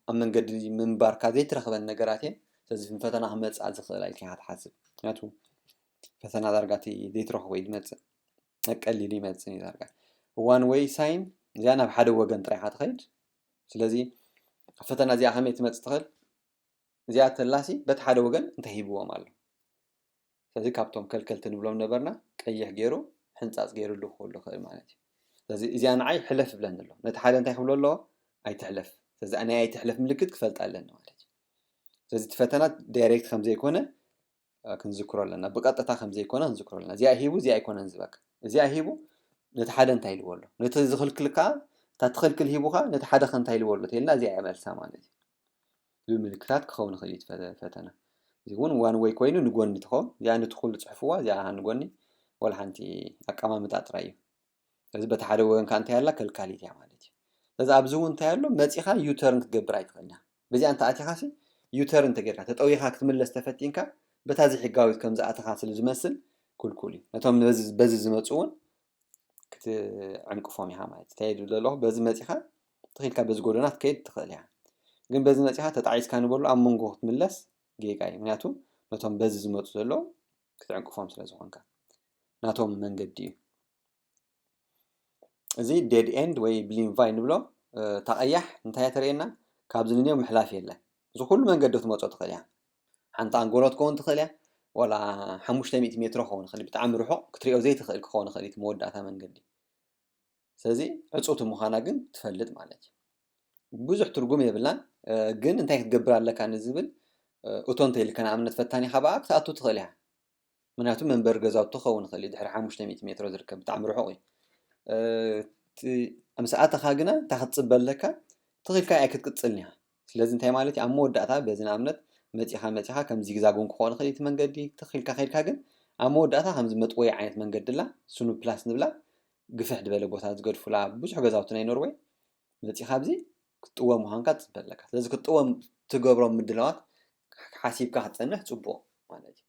ኣብ መንገዲ ምንባርካ ዘይትረኽበን ነገራት እየን። ስለዚ ፈተና ክመፅኣ ዝኽእል ኢልካ ትሓስብ። ምክንያቱ ፈተና ዳርጋ እቲ ዘይትረኽቦ እዩ ዝመፅእ፣ ቀሊሉ ይመፅእ እዩ ዳርጋ። ዋን ወይ ሳይን እዚኣ ናብ ሓደ ወገን ጥራይ ኢኻ ትኸይድ። ስለዚ ፈተና እዚኣ ከመይ ትመፅእ ትኽእል? እዚኣ ተላሲ በቲ ሓደ ወገን እንታይ ሂብዎም ኣሎ? ስለዚ ካብቶም ከልከልቲ ንብሎም ነበርና ቀይሕ ገይሩ ሕንፃፅ ገይሩ ክህሉ ይኽእል ማለት እዩ። ስለዚ እዚኣ ንዓይ ሕለፍ ይብለኒ ኣሎ። ነቲ ሓደ እንታይ ክብሎ ኣለዎ? ኣይትሕለፍ። ስለዚ ናይ ኣይትሕለፍ ምልክት ክፈልጥ ኣለኒ ማለት እዩ። ስለዚ እቲ ፈተና ዳይሬክት ከም ዘይኮነ ክንዝክሮ ኣለና። ብቀጥታ ከም ዘይኮነ ክንዝክሮ ኣለና። እዚኣ ሂቡ እዚኣ ኣይኮነን ዝበካ። እዚኣ ሂቡ ነቲ ሓደ እንታይ ኢልዎ ኣሎ? ነቲ ዝኽልክል ከዓ እታ ትኽልክል ሂቡ ከዓ ነቲ ሓደ ከ እንታይ ኢልዎ ኣሎ? ተልና እዚኣ እያ መልሳ ማለት እዩ። ብምልክታት ክኸውን ይኽእል እዩ እቲ ፈተ- ፈተና። እዚ እውን ዋን ወይ ኮይኑ ንጎኒ ትኸውን። እዚኣ ነቲ ኩሉ ፅሕፍዋ፣ እዚኣ ንጎኒ ወላ ሓንቲ ኣቀማምጣ ጥራይ እዩ። ስለዚ በቲ ሓደ ወገን ከዓ እንታይ ኣላ? ከልካሊት እያ ማለት እዩ። ስለዚ ኣብዚ እውን እንታይ ኣሎ? መፂኻ ዩተርን ክትገብር ኣይትኽእልን ኢኻ። በዚኣ እንተ ኣቲኻሲ ዩተርን እንተጌርካ ተጠዊኻ ክትምለስ ተፈቲንካ በታ ዘይሕጋዊት ከም ዝኣተኻ ስለ ዝመስል ኩልኩል እዩ። ነቶም በዚ በዚ ዝመፁ እውን ክትዕንቅፎም ኢኻ ማለት እዩ። እንታይ ይብል ዘለኹ? በዚ መፂኻ ትኽኢልካ በዚ ጎደና ክትከይድ ትኽእል ኢኻ። ግን በዚ መፂኻ ተጣዒስካ ንበሉ ኣብ መንጎ ክትምለስ ጌጋ እዩ። ምክንያቱ ነቶም በዚ ዝመፁ ዘለዉ ክትዕንቅፎም ስለ ዝኾንካ ናቶም መንገዲ እዩ። እዚ ዴድ ኤንድ ወይ ብሊምቫይ ንብሎ። እታ ቀያሕ እንታይ እያ ተርእየና? ካብዚ ንንዮ ምሕላፍ የለን። እዚ ኩሉ መንገዲ ክትመፆ ትኽእል እያ። ሓንቲ ኣንጎሎ ትከውን ትኽእል እያ፣ ዋላ ሓሙሽተ ሚእቲ ሜትሮ ክኸውን ይኽእል፣ ብጣዕሚ ርሑቕ ክትሪኦ ዘይትኽእል ክኸውን ይኽእል እቲ መወዳእታ መንገዲ። ስለዚ ዕፁቲ ምዃና ግን ትፈልጥ ማለት እዩ። ብዙሕ ትርጉም የብላን፣ ግን እንታይ ክትገብር ኣለካ ንዝብል እቶ እንተይልካ ንኣብነት ፈታኒኻ ብኣ ክትኣቱ ትኽእል ኢኻ። ምክንያቱ መንበሪ ገዛውቲ ክኸውን ይኽእል እዩ፣ ድሕሪ ሓሙሽተ ሚእቲ ሜትሮ ዝርከብ ብጣዕሚ ርሑቕ እዩ። ምስ ኣተኻ ግና እንታይ ክትፅበ ኣለካ? ትኽኢልካ ኣይክትቅፅልን ኢኻ። ስለዚ እንታይ ማለት እዩ? ኣብ መወዳእታ በዚ ንኣብነት መፂኻ መፂኻ ከም ዚግዛግ እውን ክኸውን ይኽእል እቲ መንገዲ፣ ትኽኢልካ ከይድካ ግን ኣብ መወዳእታ ከምዚ መጥወይ ዓይነት መንገዲ ኣላ፣ ስኑ ፕላስ ንብላ፣ ግፍሕ ዝበለ ቦታ ዝገድፉላ ብዙሕ ገዛውቲ ናይ ኖርወይ፣ መፂኻ ኣብዚ ክትጥወ ምዃንካ ትፅበ ኣለካ። ስለዚ ክትጥወ ትገብሮም ምድላዋት ሓሲብካ ክትፀንሕ ፅቡቕ ማለት እዩ።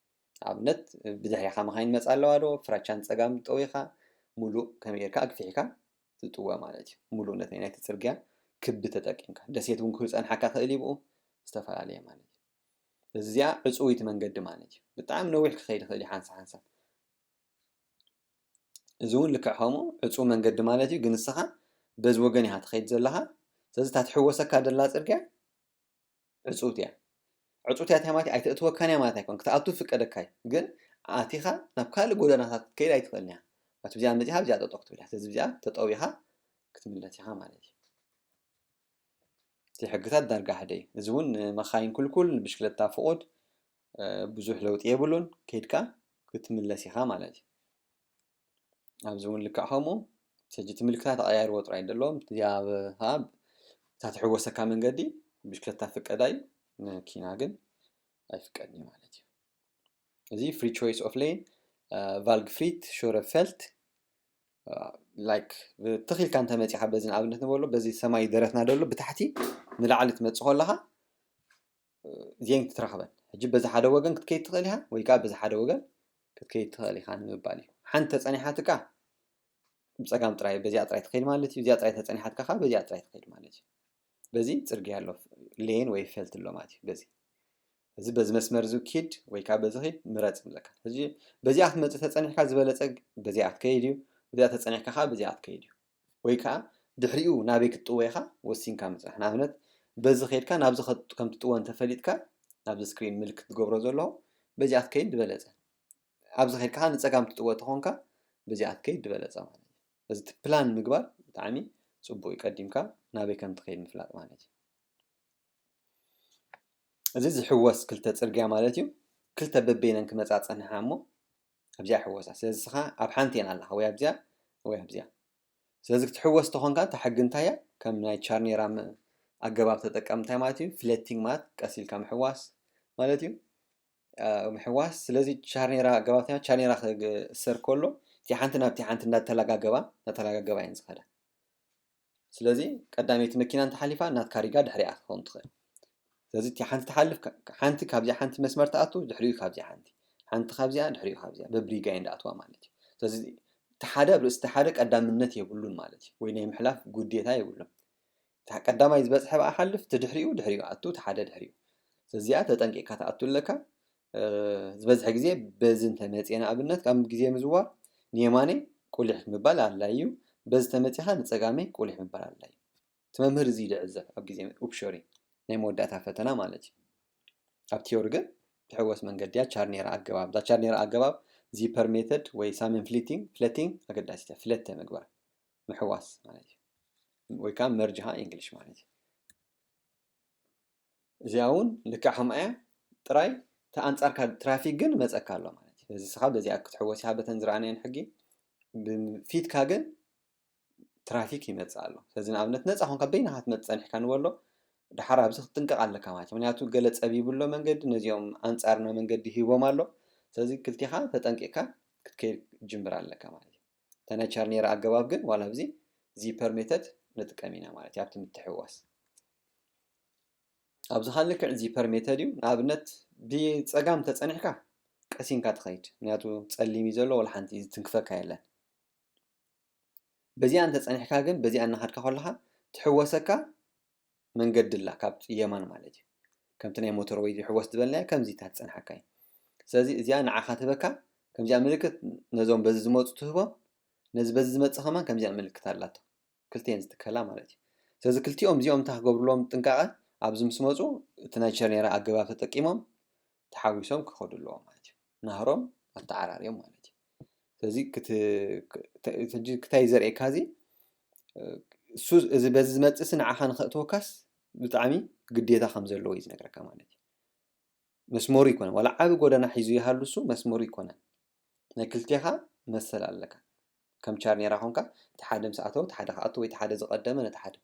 ኣብነት ብድሕሪኻ መኻይን መፃ ኣለዋ ዶ ፍራቻ ንፀጋም ጠዊኻ ሙሉእ ከመይ ጌርካ ኣግፊሕካ ትጥወ ማለት እዩ። ሙሉእ ነቲ ናይቲ ፅርግያ ክቢ ተጠቂምካ ደሴት እውን ክፀንሓካ ክእል ይብኡ ዝተፈላለየ ማለት እዩ። እዚኣ ዕፅዊት መንገዲ ማለት እዩ። ብጣዕሚ ነዊሕ ክኸይድ ይኽእል እዩ ሓንሳ ሓንሳ። እዚ እውን ልክዕ ከምኡ ዕፁ መንገዲ ማለት እዩ። ግን ንስኻ በዚ ወገን ኢኻ ትኸይድ ዘለኻ። ስለዚ እታ ትሕወሰካ ደላ ፅርግያ ዕፁውቲ እያ። ዕፁውቲ እያ ማለት ኣይተእትወካን እያ ማለት ኣይኮን፣ ክትኣቱ ፍቀደካ እዩ። ግን ኣቲኻ ናብ ካልእ ጎደናታት ክትከይድ ኣይትኽእልን እያ። ኣቲ ብዚኣ መፂኻ ብዚኣ ጠጠው ክትብል እያ። ስለዚ ብዚኣ ተጠዊኻ ክትምለስ ኢኻ ማለት እዩ። እቲ ሕግታት ዳርጋ ሓደ እዩ። እዚ እውን ንመኻይን ኩልኩል፣ ንብሽክለታ ፍቑድ፣ ብዙሕ ለውጢ የብሉን። ከይድካ ክትምለስ ኢኻ ማለት እዩ። ኣብዚ እውን ልክዕ ከምኡ ሰጂ እቲ ምልክታት ኣቐያይርዎ ጥራይ ደለዎም። እዚኣ እታ ትሕወሰካ መንገዲ ብሽክለታ ፍቀዳ እዩ፣ መኪና ግን ኣይፍቀድን ማለት እዩ። እዚ ፍሪ ቾይስ ኦፍ ሌን፣ ቫልግፍሪት፣ ሾረፈልት፣ ላይክ ትኽኢልካ እንተመፂኻ በዚ ንኣብነት ንበሎ በዚ ሰማይ ደረትና ደሎ ብታሕቲ ንላዕሊ ትመፅእ ከለኻ ዜን ክትረኽበን። ሕጂ በዚ ሓደ ወገን ክትከይድ ትኽእል ኢኻ ወይ ከዓ በዚ ሓደ ወገን ክትከይድ ትኽእል ኢኻ ንምባል እዩ። ሓንቲ ተፀኒሓትካ ብፀጋም ጥራይ በዚኣ ጥራይ ትኸይድ ማለት እዩ። እዚኣ ጥራይ ተፀኒሓትካ ከዓ በዚኣ ጥራይ ትኸይድ ማለት እዩ። በዚ ፅርግያ ኣሎ፣ ሌን ወይ ፈልት ኣሎ ማለት እዩ። በዚ እዚ በዚ መስመር እዚ ኪድ ወይ ከዓ በዚ ኺድ ምረፅ ይብለካ። ሕጂ በዚኣ ክትመፅእ ተፀኒሕካ ዝበለፀ በዚኣ ክትከይድ እዩ። በዚኣ ተፀኒሕካ ከዓ በዚኣ ክትከይድ እዩ። ወይ ከዓ ድሕሪኡ ናበይ ክትጥወ ኢኻ ወሲንካ ምፅራሕ። ንኣብነት በዚ ከይድካ ናብዚ ከም ትጥወ እንተፈሊጥካ ናብዚ ስክሪን ምልክት ዝገብሮ ዘለኹ በዚኣ ክትከይድ ዝበለፀ። ኣብዚ ከይድካ ንፀጋም ትጥወ ተኾንካ በዚኣ ትከይድ ዝበለፀ ማለት እዩ። እዚ ፕላን ምግባር ብጣዕሚ ፅቡቅ እዩ። ቀዲምካ ናበይ ከም ትኸይድ ምፍላጥ ማለት እዩ። እዚ ዝሕወስ ክልተ ፅርግያ ማለት እዩ። ክልተ በበይነን ክመፃ ፀንሓ እሞ ኣብዚኣ ሕወሳ። ስለዚ ስኻ ኣብ ሓንቲ እየን ኣለኻ፣ ወይ ኣብዚኣ ወይ ኣብዚኣ። ስለዚ ክትሕወስ ተኾንካ እታ ሕጊ እንታይ እያ? ከም ናይ ቻርኔራ ኣገባብ ተጠቀም እንታይ ማለት እዩ? ፍለቲንግ ማለት ቀስ ኢልካ ምሕዋስ ማለት እዩ። ምሕዋስ። ስለዚ ቻርኔራ ኣገባብ እንታይ? ቻርኔራ ክእሰር ከሎ እቲ ሓንቲ ናብቲ ሓንቲ እንዳተላጋገባ እንዳተላጋገባ እየን ዝኸዳ። ስለዚ ቀዳመይቲ መኪና እንተሓሊፋ ናትካ ሪጋ ድሕሪኣ ክትኸውን ትኽእል። ስለዚ እቲ ሓንቲ ትሓልፍ ሓንቲ ካብዚኣ ሓንቲ መስመር ትኣቱ፣ ድሕሪኡ ካብዚኣ ሓንቲ፣ ሓንቲ ካብዚኣ ድሕሪኡ ካብዚኣ በብሪጋ እየን ዝኣትዋ ማለት እዩ። ስለዚ እቲ ሓደ ኣብ ርእሲ እቲ ሓደ ቀዳምነት የብሉን ማለት እዩ፣ ወይ ናይ ምሕላፍ ጉዴታ የብሉን። ቀዳማይ ዝበፅሐ ብኣ ሓልፍ፣ እቲ ድሕሪኡ ድሕሪኡ ኣቱ፣ እቲ ሓደ ድሕሪኡ። ስለዚኣ ተጠንቂቕካ ትኣቱ ኣለካ። ዝበዝሐ ግዜ በዚ እንተመፅአ ንኣብነት ካብ ግዜ ምዝዋር ንየማነይ ቁሊሕ ምባል ኣድላይ እዩ። በዚ ተመፂኻ ንፀጋመይ ቁሊሕ ምባል ኣድላይ እዩ። እቲ መምህር እዚ ይድዕዘብ ኣብ ግዜ ኡፕሾሪ ናይ መወዳእታ ፈተና ማለት እዩ። ኣብ ቲዮሪ ግን ትሕወስ መንገዲ እያ ቻርኔራ ኣገባብ። እዛ ቻርኔራ ኣገባብ ዚፐር ሜተድ ወይ ሳምን ፍሊቲንግ ፍለቲንግ ኣገዳሲት እያ። ፍለተ ምግባር ምሕዋስ ማለት እዩ። ወይ ከዓ መርጅ ሃ ኢንግሊሽ ማለት እዩ። እዚኣ እውን ልክዕ ከምኣ እያ፣ ጥራይ እቲ ኣንጻርካ ትራፊክ ግን መጸካ ኣሎ ማለት እዩ። እዚ ስኻ በዚኣ ክትሕወስ ኢኻ በተን ዝረኣናየን ሕጊ፣ ብፊትካ ግን ትራፊክ ይመጽእ ኣሎ። ስለዚ ንኣብነት ነጻ ኮንካ በይንኻ ትመጽእ ጸኒሕካ ንበሎ፣ ድሓር ኣብዚ ክትጥንቀቕ ኣለካ ማለት እዩ። ምክንያቱ ገለ ጸቢቡ ኣሎ መንገዲ፣ ነዚኦም ኣንጻርና መንገዲ ሂቦም ኣሎ። ስለዚ ክልቲኻ ተጠንቂቕካ ክትከይድ ክትጅምር ኣለካ ማለት እዩ። እታ ናይ ቻርኔራ ኣገባብ ግን ዋላ ኣብዚ ዚፐር ሜተድ ንጥቀም ኢና ማለት እዩ፣ ኣብቲ ምትሕውዋስ። ኣብዚ ኻል ልክዕ ዚፐር ሜተድ እዩ። ንኣብነት ብጸጋም ተጸኒሕካ ቀሲንካ ትኸይድ፣ ምክንያቱ ጸሊም እዩ ዘሎ፣ ዋላ ሓንቲ ዝትንክፈካ የለን። በዚኣ እንተጸኒሕካ ግን በዚኣ እናኸድካ ከለኻ ትሕወሰካ መንገዲ ኣላ ካብ የማን ማለት እዩ። ከምቲ ናይ ሞተር ወይ ዝሕወስ ዝበልናዮ ከምዚ እታ ትጸንሓካ እዩ። ስለዚ እዚኣ ንዓኻ ትህበካ ከምዚኣ ምልክት ነዞም በዚ ዝመፁ ትህቦም፣ ነዚ በዚ ዝመፅእ ከማን ከምዚኣ ምልክት ኣላቶ። ክልቲኤን ዝትከላ ማለት እዩ። ስለዚ ክልቲኦም እዚኦም እንታይ ክገብርሎም ጥንቃቐ ኣብዚ ምስ መፁ እቲ ናይ ቸርኔራ ኣገባብ ተጠቂሞም ተሓዊሶም ክኸዱ ኣለዎም ማለት እዩ። ናህሮም ኣተዓራርዮም ማለት እዩ። ስለዚ ክት- ክት- ክታይ ዘርእየካ እዚ እሱ እዚ በዚ ዝመፅእ ንዓኻ ንኸእትወካስ ብጣዕሚ ግዴታ ከም ዘለዎ እዩ ዝነግረካ ማለት እዩ። መስመሩ ይኮነ ዋላ ዓቢ ጎደና ሒዙ ይሃሉ እሱ መስመሩ ይኮነ ናይ ክልቴኻ መሰል ኣለካ። ከም ቻርኔራ ኮንካ እቲ ሓደ ምስ ኣተወ እቲ ሓደ ክኣቱ ወይ እቲ ሓደ ዝቐደመ ነቲ ሓደ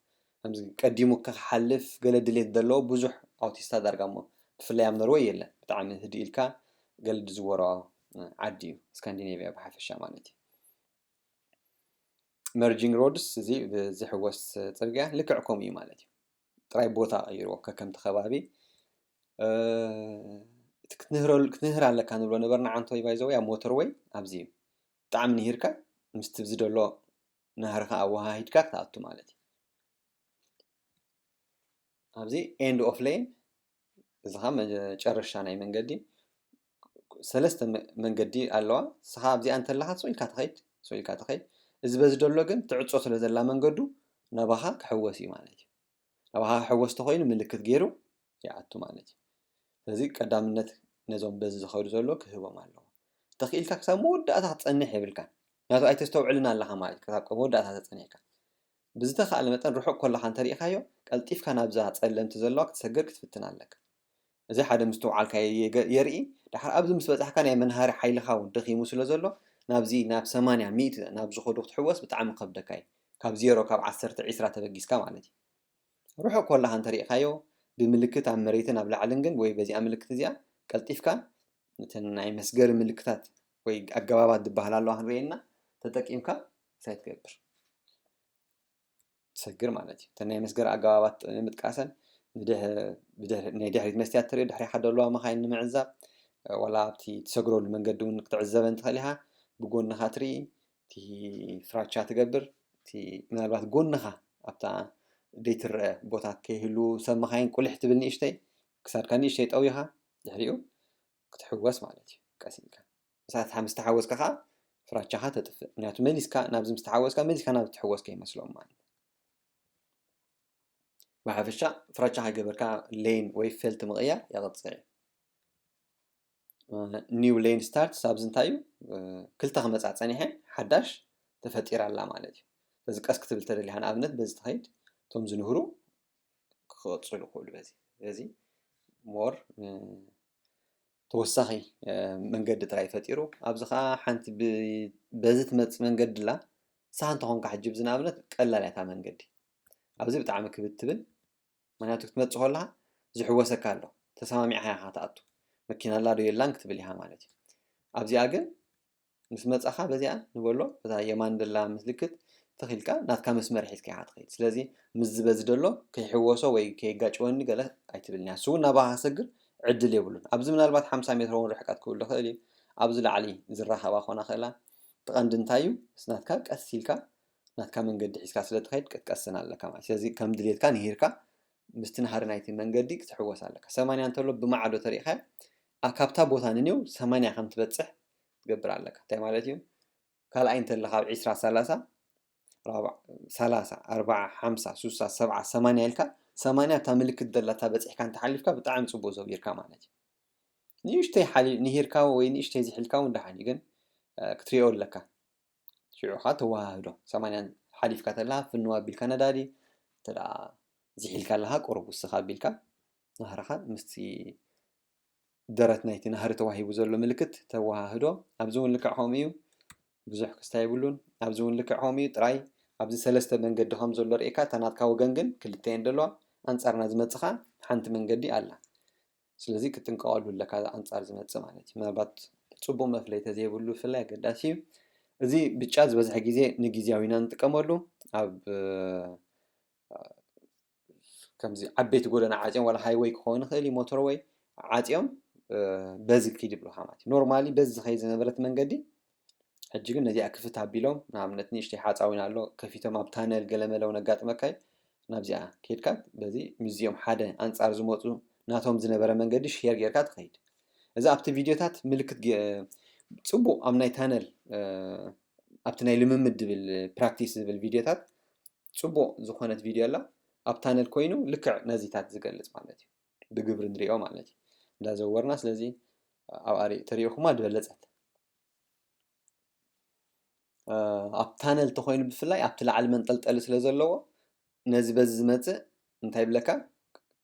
ከምዚ ቀዲሙ ክሓልፍ ገለ ድሌት ዘለዎ ብዙሕ ኣውቲስታ ዳርጋ እሞ ብፍላይ ኣብ ኖርወይ የለን። ብጣዕሚ ህድእ ኢልካ ገለ ዝዝወሮ ዓዲ እዩ ስካንዲኔቪያ ብሓፈሻ ማለት እዩ። መርጂንግ ሮድስ እዚ ዝሕወስ ፅርግያ ልክዕ ከምኡ እዩ ማለት እዩ። ጥራይ ቦታ ቀይርዎ ከከምቲ ከባቢ ክትንህር ኣለካ ንብሎ ነበርና ዓንቶይ ባይዘወይ ኣብ ሞተር ወይ ኣብዚ እዩ ብጣዕሚ ንሂርካ ምስቲ ብዚ ደሎ ናህርኻ ኣወሃሂድካ ክትኣቱ ማለት እዩ። ኣብዚ ኤንድ ኦፍ ሌን እዚ ኸዓ መጨረሻ ናይ መንገዲ ሰለስተ መንገዲ ኣለዋ። ንስኻ ኣብዚኣ እንተለኻ ስቕ ኢልካ ትኸይድ ስቕ ኢልካ ትኸይድ። እዚ በዚ ደሎ ግን ትዕጾ ስለ ዘላ መንገዱ ናባኻ ክሕወስ እዩ ማለት እዩ። ናባኻ ክሕወስ ተኾይኑ ምልክት ገይሩ ይኣቱ ማለት እዩ። ስለዚ ቀዳምነት ነዞም በዚ ዝኸዱ ዘሎ ክህቦም ኣለዎ። ተኽኢልካ ክሳብ መወዳእታ ክትጸንሕ የብልካን። ምክንያቱ ኣይተስተውዕልን ኣለኻ ማለት እዩ። ክሳብ መወዳእታ ተጸኒሕካ ብዝተኻእለ መጠን ርሑቕ ከለኻ እንተሪኢኻዮ ቀልጢፍካ ናብዛ ጸለምቲ ዘለዋ ክትሰግር ክትፍትን ኣለካ። እዚ ሓደ ምስትውዓልካ የርኢ። ድሓር ኣብዚ ምስ በጻሕካ ናይ መንሃሪ ሓይልኻ እውን ደኺሙ ስለ ዘሎ ናብዚ ናብ ሰማንያ ሚእቲ ናብ ዝኸዱ ክትሕወስ ብጣዕሚ ክኸብደካ እዩ። ካብ ዜሮ ካብ ዓሰርተ ዒስራ ተበጊስካ ማለት እዩ። ርሑቕ ከለኻ እንተሪኢኻዮ ብምልክት ኣብ መሬትን ኣብ ላዕልን ግን ወይ በዚኣ ምልክት እዚኣ ቀልጢፍካ እተን ናይ መስገሪ ምልክታት ወይ ኣገባባት ዝበሃል ኣለዋ ክንርእየና ተጠቂምካ እንታይ ትገብር? ትሰግር ማለት እዩ። እተን ናይ መስገሪ ኣገባባት ንምጥቃሰን ናይ ድሕሪት መስትያት ትርኢ ድሕሪኻ ዘለዋ መኻይን ንምዕዛብ ዋላ ኣብቲ ትሰግረሉ መንገዲ እውን ክትዕዘበን ትኽእል ኢኻ። ብጎንኻ ትርኢ እቲ ፍራቻ ትገብር እቲ ምናልባት ጎንኻ ኣብታ ዘይትረአ ቦታ ከይህሉ ሰብ መኻይን ቁሊሕ ትብል ንእሽተይ ክሳድካ ንእሽተይ ጠዊኻ ድሕሪኡ ክትሕወስ ማለት እዩ ቀስ ኢልካ። እሳት ምስ ተሓወስካ ከዓ ፍራቻኻ ተጥፍእ። ምክንያቱ መሊስካ ናብዚ ምስ ተሓወስካ መሊስካ ናብ ትሕወስ ከይመስሎም ማለት እዩ። ብሓፈሻ ፍራቻ ከይገበርካ ሌን ወይ ፌልት ምቕያር የቐፅዕ እዩ። new lane starts ኣብዚ እንታይ እዩ? ክልተ ክመፃ ፀኒሐ ሓዳሽ ተፈጢራ ኣላ ማለት እዩ። ስለዚ ቀስ ክትብል ተደሊኻ ንኣብነት በዚ ትኸይድ እቶም ዝንህሩ ክቐፅሉ ይኽእሉ። በዚ በዚ more ተወሳኺ መንገዲ ጥራይ ፈጢሩ ኣብዚ ከዓ ሓንቲ በዚ ትመፅእ መንገዲ ኣላ። ንስኻ እንተኾንካ ሕጂ ብዚ ንኣብነት ቀላል እያ እታ መንገዲ። ኣብዚ ብጣዕሚ ክብድ ትብል ምክንያቱ ክትመፅእ ከለኻ ዝሕወሰካ ኣሎ። ተሰማሚዕካ ኢኻ ትኣቱ። መኪና ኣላ ዶ የላን ክትብል ኢኻ ማለት እዩ። ኣብዚኣ ግን ምስ መፃኻ በዚኣ ንበሎ እታ የማን ደላ ምልክት ተኺልካ ናትካ መስመር ሒዝካ ኢኻ ትኸይድ። ስለዚ ምስዚ በዚ ደሎ ከይሕወሶ ወይ ከየጋጭወኒ ገለ ኣይትብልን እያ። እሱ እውን ናባኻ ክሰግር ዕድል የብሉን። ኣብዚ ምናልባት ሓምሳ ሜትሮ እውን ርሕቀት ክህሉ ይኽእል እዩ። ኣብዚ ላዕሊ ዝራኸባ ኮና ክእላ። እቲ ቀንዲ እንታይ እዩ? ምስ ናትካ ቀስ ኢልካ ናትካ መንገዲ ሒዝካ ስለ ትኸይድ ክትቀስን ኣለካ ማለት። ስለዚ ከም ድሌትካ ንሂርካ ምስቲ ናህሪ ናይቲ መንገዲ ክትሕወስ ኣለካ። ሰማንያ እንተሎ ብማዕዶ ተሪእኻ ካብታ ቦታ ንኔው ሰማንያ ከም ትበፅሕ ትገብር ኣለካ። እንታይ ማለት እዩ? ካልኣይ እንተለካ ኣብ ዕስራ ሰላሳ ራብዓ ሰላሳ ኣርባዓ ሓምሳ ሱሳ ሰብዓ ሰማንያ ኢልካ ሰማንያ እታ ምልክት ዘለታ በፂሕካ እንተሓሊፍካ ብጣዕሚ ፅቡቅ ዘቢርካ ማለት እዩ። ንእሽተይ ሓሊ ንሂርካ ወይ ንእሽተይ ዝሒልካ እውን ደሓን እዩ፣ ግን ክትሪኦ ኣለካ። ሽዑ ከዓ ተወሃህዶ ሰማንያ ሓሊፍካ ተለካ ፍንው ኣቢልካ ነዳዲ እንተ ደኣ ዝሒልካ ኣለካ ቁሩብ ውስኽ ኣቢልካ ናህርኻ ምስቲ ደረት ናይቲ ናህሪ ተዋሂቡ ዘሎ ምልክት ተወሃህዶ። ኣብዚ እውን ልክዕ ከምኡ እዩ፣ ብዙሕ ክስታይ የብሉን። ኣብዚ እውን ልክዕ ከምኡ እዩ፣ ጥራይ ኣብዚ ሰለስተ መንገዲ ከም ዘሎ ርእካ እታ ናትካ ወገን ግን ክልተ እየን ዘለዋ፣ ኣንጻርና ዝመጽኻ ሓንቲ መንገዲ ኣላ። ስለዚ ክትጥንቀቐሉ ኣለካ ኣንጻር ዝመጽእ ማለት እዩ። ምናልባት ጽቡቕ መፍለይ ተዘይብሉ ብፍላይ ኣገዳሲ እዩ። እዚ ብጫ ዝበዝሐ ግዜ ንግዝያዊ ኢና ንጥቀመሉ። ኣብ ከምዚ ዓበይቲ ጎደና ዓጽዮም ዋላ ሃይወይ ክኸውን ይኽእል እዩ ሞተርወይ ዓጽዮም በዚ ክድ ይብሉካ ማለት እዩ። ኖርማሊ በዚ ዝኸይድ ዝነበረት መንገዲ ሕጂ ግን ነዚኣ ክፍት ኣቢሎም ንኣብነት ንእሽተይ ሓፃዊን ኣሎ ከፊቶም ኣብ ታነል ገለመለ እውን ኣጋጥመካ እዩ። ናብዚኣ ከድካ በዚ ምስዚኦም ሓደ ኣንፃር ዝመፁ ናቶም ዝነበረ መንገዲ ሼር ጌርካ ትኸይድ። እዚ ኣብቲ ቪድዮታት ምልክት ጽቡቕ ኣብ ናይ ታነል ኣብቲ ናይ ልምምድ ዝብል ፕራክቲስ ዝብል ቪድዮታት ጽቡቕ ዝኾነት ቪድዮ ኣላ። ኣብ ታነል ኮይኑ ልክዕ ነዚታት ዝገልጽ ማለት እዩ። ብግብሪ ንሪኦ ማለት እዩ። እንዳዘወርና ስለዚ ኣብኣ ተሪኢኹማ ዝበለጸት። ኣብ ታነል ተኾይኑ ብፍላይ ኣብቲ ላዕሊ መንጠልጠሊ ስለ ዘለዎ ነዚ በዚ ዝመጽእ እንታይ ይብለካ?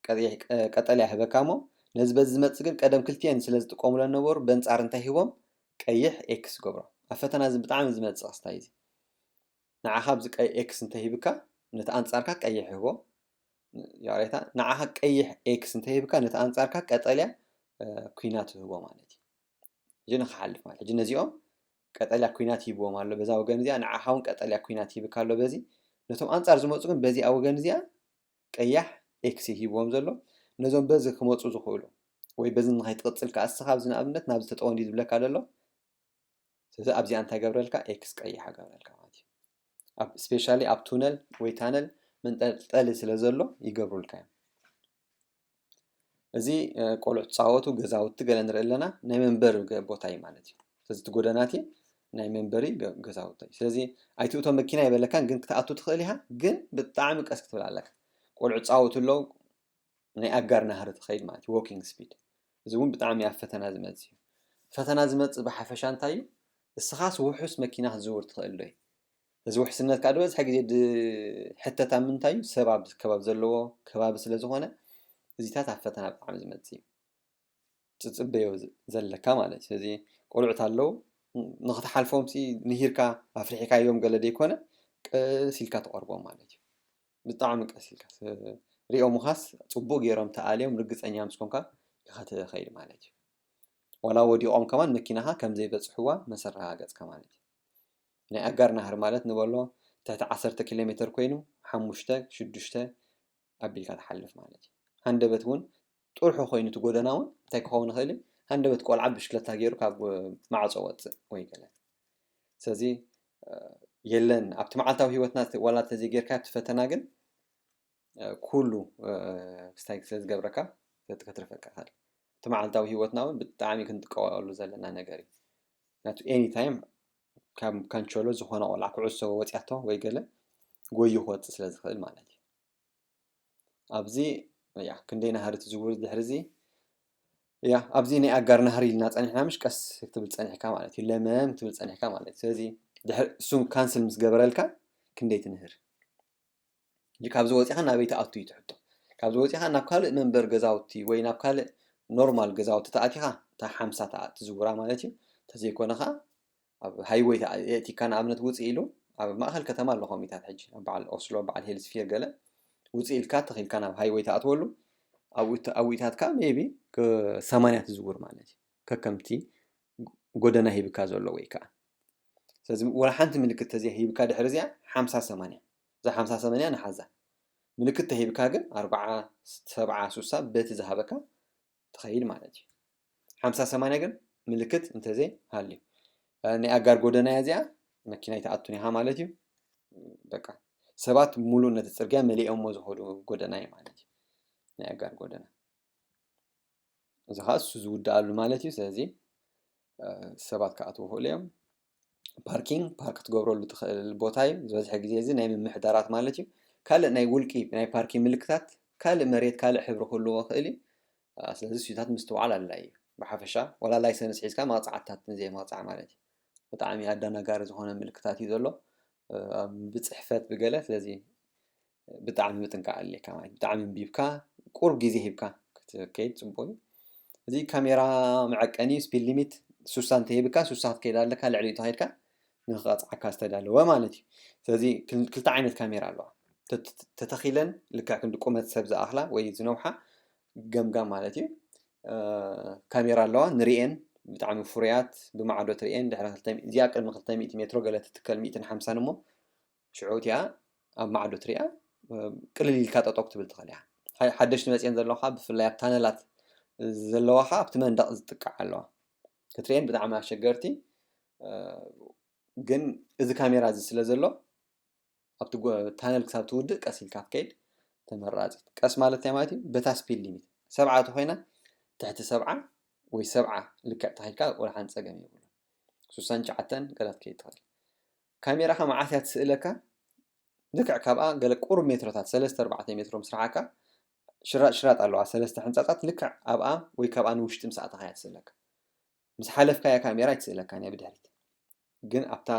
ቀጠልያ ይህበካ እሞ ነዚ በዚ ዝመጽእ ግን ቀደም ክልቲኤን ስለ ዝጥቀሙለን ነበሩ በንጻር እንታይ ሂቦም ቀይሕ ኤክስ ገብሮ። ኣብ ፈተና እዚ ብጣዕሚ ዝመጽእ ክስታይ እዚ። ንዓኻ ኣብዚ ቀይ ኤክስ እንተሂብካ ነቲ ኣንጻርካ ቀይሕ ይህቦ። ያሬታ ንዓኻ ቀይሕ ኤክስ እንተሂብካ ነቲ ኣንጻርካ ቀጠልያ ኩናት ይህቦ ማለት እዩ። ሕጂ ንክሓልፍ ማለት ሕጂ ነዚኦም ቀጠልያ ኩናት ሂብዎም ኣሎ በዛ ወገን እዚኣ፣ ንዓኻ እውን ቀጠልያ ኩናት ሂብካ ኣሎ በዚ። ነቶም ኣንጻር ዝመፁ ግን በዚኣ ወገን እዚኣ ቀያሕ ኤክስ ሂብዎም ዘሎ ነዞም በዚ ክመፁ ዝኽእሉ ወይ በዚ ንኸይትቕፅል ከዓ እስኻ ኣብዚ ንኣብነት ናብዚ ተጠወንዲ ዝብለካ ዘሎ። ስለዚ ኣብዚኣ እንታይ ገብረልካ? ኤክስ ቀይሕ ገብረልካ ማለት እዩ። ስፔሻሊ ኣብ ቱነል ወይ ታነል መንጠልጠሊ ስለ ዘሎ ይገብሩልካ እዮም። እዚ ቆልዑ ትፃወቱ ገዛውቲ ገለ ንርኢ ኣለና። ናይ መንበሪ ቦታ እዩ ማለት እዩ። ስለዚ እቲ ጎደናቲ ናይ መንበሪ ገዛውቲ እዩ። ስለዚ ኣይትእቶ መኪና ይበለካን ግን ክትኣቱ ትኽእል ኢኻ። ግን ብጣዕሚ ቀስ ክትብል ኣለካ። ቆልዑ ትፃወቱ ኣለዉ ናይ ኣጋር ናህሪ ትኸይድ ማለት እዩ። ዎኪንግ ስፒድ እዚ እውን ብጣዕሚ ኣብ ፈተና ዝመፅእ እዩ። ፈተና ዝመፅእ ብሓፈሻ እንታይ እዩ? እስኻስ ውሑስ መኪና ክትዝውር ትኽእል ዶ? እዚ ውሕስነት ከዓ ዝበዝሐ ግዜ ዝሕተት ኣብ ምንታይ እዩ? ሰብ ኣብ ከባቢ ዘለዎ ከባቢ ስለ ዝኾነ እዚታት ኣብ ፈተና ብጣዕሚ ዝመፅእ እዩ። ትፅበዮ ዘለካ ማለት እዩ። ስለዚ ቆልዑት ኣለዉ ንክትሓልፎም ሲ ንሂርካ ኣፍሪሕካዮም ገለ ዘይኮነ ቀስ ኢልካ ትቐርቦም ማለት እዩ። ብጣዕሚ ቀስ ኢልካ ሪኦምኻስ ፅቡቅ ገይሮም ተኣልዮም ርግፀኛ ምስ ኮንካ ኢኻ ትኸይድ ማለት እዩ። ዋላ ወዲቖም ከማን መኪናኻ ከም ዘይበፅሕዋ መሰረጋገፅካ ማለት እዩ። ናይ ኣጋር ናህሪ ማለት ንበሎ ትሕቲ ዓሰርተ ኪሎ ሜትር ኮይኑ ሓሙሽተ ሽዱሽተ ኣቢልካ ትሓልፍ ማለት እዩ። ሃንደበት እውን ጥርሑ ኮይኑ እቲ ጎደና እውን እንታይ ክኸውን ይኽእል እዩ? ሃንደበት ቆልዓ ብሽክለታ ገይሩ ካብ ማዕፆ ወፅእ ወይ ገለ ስለዚ የለን ኣብቲ መዓልታዊ ህይወትና ዋላ ተዘይጌርካ ኣብቲ ፈተና ግን ኩሉ ክስታይ ስለ ዝገብረካ ክትርፈካ ይኽእል። እቲ መዓልታዊ ህይወትና እውን ብጣዕሚ ክንጥቀቀሉ ዘለና ነገር እዩ። ምክንያቱ ኤኒ ታይም ካብ ካንቸሎ ዝኾነ ቆልዓ ኩዕሶ ወፂኣቶ ወይ ገለ ጎዩ ክወፅእ ስለ ዝኽእል ማለት እዩ። ኣብዚ ያ ክንደይ ናህሪ ትዝውር ድሕሪ እዚ ያ ኣብዚ ናይ ኣጋር ናህሪ ኢልና ጸኒሕና፣ ምሽ ቀስ ክትብል ጸኒሕካ ማለት እዩ። ለመም ክትብል ጸኒሕካ ማለት እዩ። ስለዚ ድሕር እሱ ካንስል ምስ ገበረልካ ክንደይ ትንህር? ሕጂ ካብዚ ወጺኻ ናበይ ትኣቱ እዩ ትሕቶ። ካብዚ ወጺኻ ናብ ካልእ መንበር ገዛውቲ ወይ ናብ ካልእ ኖርማል ገዛውቲ ተኣቲኻ እታ ሓምሳ ትኣ-፣ ትዝውራ ማለት እዩ። እንተዘይኮነ ኸኣ ኣብ ሃይወይ ተኣ-፣ የእቲካ ንኣብነት ውጽእ ኢሉ ኣብ ማእኸል ከተማ ኣሎ ኮሚታት ሕጂ ኣብ በዓል ኦስሎ፣ በዓል ሄልስፊር ገለ ውጽእ ኢልካ ተኺልካ ናብ ሃይወይ ትኣትወሉ ኣብኡ ተ-፣ ኣብኡ ኢታትካ ሜቢ ክ-፣ ሰማንያ ትዝውር ማለት እዩ። ከከምቲ ጎደና ሂብካ ዘሎ ወይ ከኣ። ስለዚ ወላ ሓንቲ ምልክት ተዘይ ሂብካ ድሕሪ እዚኣ ሓምሳ ሰማንያ፣ እዛ ሓምሳ ሰማንያ ንሓዛ። ምልክት ተሂብካ ግን ኣርብዓ፣ ሰብዓ፣ ሱሳ በቲ ዝሃበካ ትኸይድ ማለት እዩ። ሓምሳ ሰማንያ ግን ምልክት እንተዘይ ሃልዩ፣ እ፣ ናይ ኣጋር ጎደና እያ እዚኣ፣ መኪና ኣይትኣቱን ኢኻ ማለት እዩ። በቃ ሰባት ሙሉእ ነቲ ጽርግያ መሊኦሞ ዝኸዱ ጎደና እዩ ማለት እዩ። ናይ ኣጋር ጎደና። እዚ ኸኣ እሱ ዝውድኣሉ ማለት እዩ። ስለዚ፣ እ፣ ሰባት ክኣትዉ ይኽእሉ እዮም። ፓርኪንግ፣ ፓርክ ክትገብረሉ ትኽእል ቦታ እዩ። ዝበዝሐ ግዜ እዚ ናይ ምምሕዳራት ማለት እዩ። ካልእ ናይ ውልቂ ናይ ፓርኪንግ ምልክታት፣ ካልእ መሬት፣ ካልእ ሕብሪ ክህልዎ ይኽእል እዩ። እ፣ ስለዚ እሱታት ምስትውዓል ኣድላዪ እዩ። ብሓፈሻ፣ ዋላ ላይሰንስ ሒዝካ መቕጻዕትታት ንዘየመቕጻዕ ማለት እዩ። ብጣዕሚ ኣደናጋሪ ዝኾነ ምልክታት እዩ ዘሎ። እ፣ ብጽሕፈት ብገለ፣ ስለዚ ብጣዕሚ ምጥንቃቕ ኣድልየካ ማለት እዩ። ብጣዕሚ ኣንቢብካ፣ ቁሩብ ግዜ ሂብካ ክትከይድ ጽቡቕ እዩ። እዚ ካሜራ መዐቀኒ እዩ፣ ስፒድ ሊሚት ሱሳ እንተሂብካ፣ ሱሳ ክትከይድ ኣለካ፣ ልዕሊኡ ተኸይድካ ንኽቐጽዓካ ዝተዳለወ ማለት እዩ። ስለዚ ክል-፣ ክልተ ዓይነት ካሜራ ኣለዋ። ተት-፣ ተተኺለን ልክዕ ክንዲ ቁመት ሰብ ዝኣኽላ ወይ ዝነውሓ ገምጋም ማለት እዩ። እ፣ ካሜራ ኣለዋ፣ ንርእየን ብጣዕሚ ፍሩያት፣ ብማዕዶ ትርእየን፣ ድሕሪ ክልተ ሚእቲ፣ እዚኣ ቅድሚ ክልተ ሚእቲ ሜትሮ ገለ ትትከል፣ ሚእትን ሓምሳን እሞ፣ ሽዑ እቲኣ ኣብ ማዕዶ ትሪኣ፣ እ፣ ቅልል ኢልካ ጠጠው ክትብል ትኽእል ኢኻ። ሓ-፣ ሓደሽቲ መፅየን ዘለዋ ኸዓ፣ ብፍላይ ኣብ ታነላት ዘለዋ ኸዓ፣ ኣብቲ መንደቕ ዝጥቃዕ ኣለዋ። ክትሪኤን ብጣዕሚ ኣሸገርቲ፣ እ፣ ግን እዚ ካሜራ እዚ ስለ ዘሎ፣ ኣብቲ ጎ-፣ ታነል ክሳብ ትውድእ ቀስ ኢልካ ክትከይድ ተመራፂት። ቀስ ማለት እንታይ ማለት እዩ? በታ ስፒድ ሊሚት ሰብዓ ተኾይና፣ ትሕቲ ሰብዓ ወይ ሰብዓ ልክዕ ተኸይድካ፣ ወላ ሓንቲ ፀገም የብሉን። ሱሳን ትሽዓተን ገለ ክትከይድ ትኽእል። ካሜራኻ መዓስ እያ ትስእለካ? ልክዕ ካብኣ ገለ ቁሩብ ሜትሮታት፣ ሰለስተ ኣርባዕተ ሜትሮ ምስ ረሓካ፣ ሽራጥ ሽራጥ ኣለዋ፣ ሰለስተ ሕንጻጻት ልክዕ ኣብኣ ወይ ካብኣ ንውሽጢ ምስ ኣተኻ እያ ትስእለካ። ምስ ሓለፍካያ ካሜራ ኣይትስእለካን እያ ብድሕሪት፣ ግን ኣብታ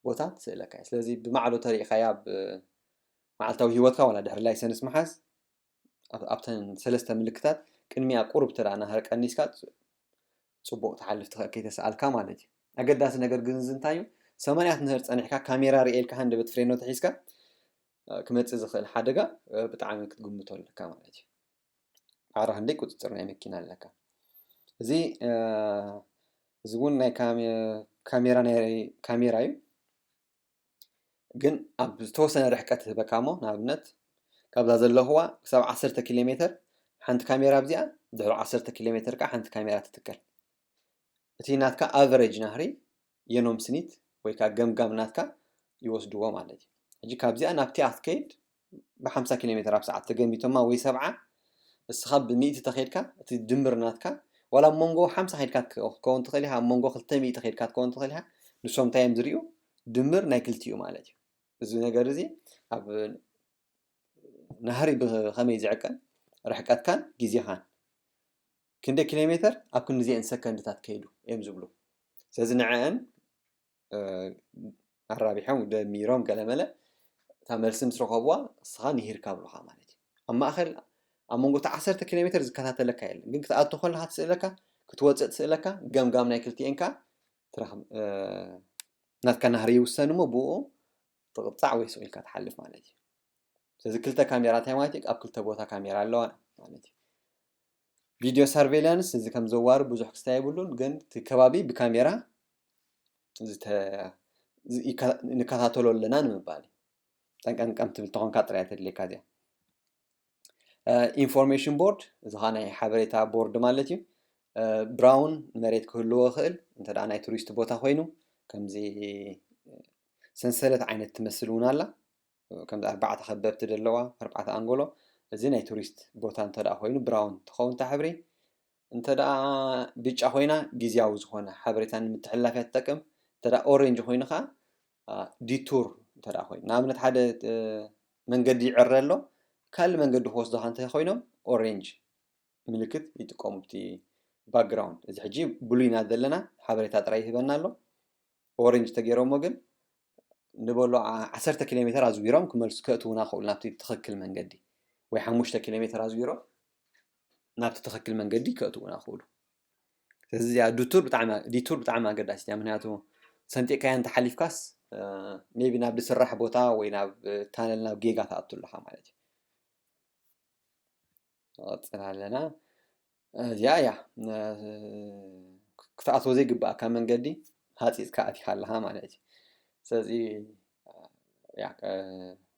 ቦታ ትስእለካ እያ። ስለዚ ብማዕዶ ተሪእኻያ፣ ኣብ መዓልታዊ ህይወትካ ዋላ ድሕሪ ላይሰንስ ምሓዝ፣ ኣብ-፣ ኣብተን ሰለስተ ምልክታት ቅድሚኣ ቁሩብ እንተ ደኣ ናህሪ ቀኒስካ፣ ጽ-፣ ጽቡቕ ትሓልፍ ትኽእል ከይተሰኣልካ ማለት እዩ። ኣገዳሲ ነገር ግን እዚ እንታይ እዩ? ሰማንያ ክትንህር ጸኒሕካ፣ ካሜራ ርእየ ኢልካ ሃንደበት ፍሬኖ ተሒዝካ፣ እ፣ ክመጽእ ዝኽእል ሓደጋ፣ እ፣ ብጣዕሚ ክትግምቶ ኣለካ ማለት እዩ። ማዕረ ክንደይ ቁጽጽር ናይ መኪና ኣለካ። እዚ፣ እ፣ እዚ እውን ናይ ካሜ-፣ ካሜራ ናይ፣ ካሜራ እዩ። ግን ኣብ ዝተወሰነ ርሕቀት ትህበካ እሞ፣ ንኣብነት ካብዛ ዘለኽዋ ክሳብ ዓሰርተ ኪሎ ሜተር ሓንቲ ካሜራ ኣብዚኣ፣ ድሕሪ ዓሰርተ ኪሎ ሜተር ከኣ ሓንቲ ካሜራ ትትከል። እቲ ናትካ ኣቨሬጅ ናህሪ የኖም ስኒት ወይ ከኣ ገምጋም ናትካ ይወስድዎ ማለት እዩ። ሕጂ ካብዚኣ ናብቲኣ ክትከይድ ብሓምሳ ኪሎ ሜተር ኣብ ሰዓት ተገሚቶማ ወይ ሰብዓ፣ እስኻ ብሚእቲ ተኸይድካ፣ እቲ ድምር ናትካ፣ ዋላ ኣብ መንጎ ሓምሳ ከይድካ ትከ-፣ ክትከውን ትኽእል ኢኻ፣ ኣብ መንጎ ክልተ ሚእቲ ከይድካ ክትከውን ትኽእል ኢኻ። ንሶም እንታይ እዮም ዝርእዩ? ድምር ናይ ክልቲኡ ማለት እዩ። እዚ ነገር እዚ ኣብ ናህሪ ብኸመይ ዝዕቀን፣ ርሕቀትካን ግዜኻን፣ ክንደይ ኪሎ ሜተር ኣብ ክንዲዚአን ሰከንድታት ከይዱ እዮም ዝብሉ። ስለዚ ንዐአን፣ እ፣ ኣራቢሖም፣ ደሚሮም፣ ገለመለ፣ እታ መልሲ ምስ ረኸብዋ፣ እስኻ ንሂርካ ብሉኻ ማለት እዩ። ኣብ ማእከል፣ ኣብ መንጎ እቲ ዓሰርተ ኪሎ ሜተር ዝከታተለካ የለን። ግን ክትኣቱ ከለኻ ትስእለካ፣ ክትወጽእ ትስእለካ፣ ገምጋም ናይ ክልቲኤን ከኣ ትረኽብ፣ እ፣ ናትካ ናህሪ ይውሰን እሞ፣ ብኡ ትቕጻዕ ወይ ስቕ ኢልካ ትሓልፍ ማለት እዩ። ስለዚ ክልተ ካሜራ እንታይ ማለት እዩ? ኣብ ክልተ ቦታ ካሜራ ኣለዋ ማለት እዩ። ቪድዮ ሰርቬይላንስ እዚ ከም ዘዋሪ ብዙሕ ክስታይ የብሉን፣ ግን እቲ ከባቢ ብካሜራ ዝተ-፣ ዝ-፣ ይከ-፣ ንከታተሎ ኣለና ንምባል እዩ። ጠንቀምቀም ትብል ተኾንካ ጥራይ ተድልየካ እዚኣ። እ፣ ኢንፎርሜሽን ቦርድ፣ እዚ ኸዓ ናይ ሓበሬታ ቦርድ ማለት እዩ። እ፣ ብራውን መሬት ክህልዎ ይኽእል፣ እንተ ደኣ ናይ ቱሪስት ቦታ ኮይኑ፣ ከምዚ ሰንሰለት ዓይነት ትመስል እውን ኣላ። ከምዚ ኣርባዕተ ከበብቲ ዘለዋ፣ ኣርባዕተ ኣንጎሎ፣ እዚ ናይ ቱሪስት ቦታ እንተ ደኣ ኮይኑ ብራውን ትኸውን እታ ሕብሪ። እንተ ደኣ ብጫ ኮይና ግዝያዊ ዝኾነ ሓበሬታ ንምትሕልላፍ እያ ትጠቅም። እንተ ደኣ ኦሬንጅ ኮይኑ ኸዓ፣ አ፣ ዲቱር እንተ ደኣ ኮይኑ፣ ንኣብነት ሓደ፣ እ፣ መንገዲ ይዕረ ኣሎ፣ ካልእ መንገዲ ክወስዱኻ እንተ ኮይኖም ኦሬንጅ ምልክት ይጥቀሙ፣ እቲ background። እዚ ሕጂ ብሉይ ኢና ዘለና፣ ሓበሬታ ጥራይ ይህበና ኣሎ። ኦሬንጅ ተገይሮሞ ግን ንበሎ ዓ- ዓሰርተ ኪሎ ሜትር ኣዝዊሮም ክመልሱ፣ ከእትውና ክኽእሉ ናብቲ ትኽክል መንገዲ፣ ወይ ሓሙሽተ ኪሎ ሜትር ኣዝዊሮም ናብቲ ትኽክል መንገዲ ከእትውና ክኽእሉ። ስለዚ እዚኣ ዱቱር ብጣዕሚ፣ ዲቱር ብጣዕሚ ኣገዳሲት እያ። ምክንያቱ ሰንጢቕካያ እንተሓሊፍካስ፣ ሜቢ ናብ ዝስራሕ ቦታ ወይ ናብ ታነል፣ ናብ ጌጋ ትኣቱ ኣለኻ ማለት እዩ። ንቐጽል ኣለና። እዚኣ እያ፣ ክትኣትዎ ዘይግባኣካ መንገዲ ሃፂፅካ ኣቲኻ ኣለኻ ማለት እዩ። ስለዚ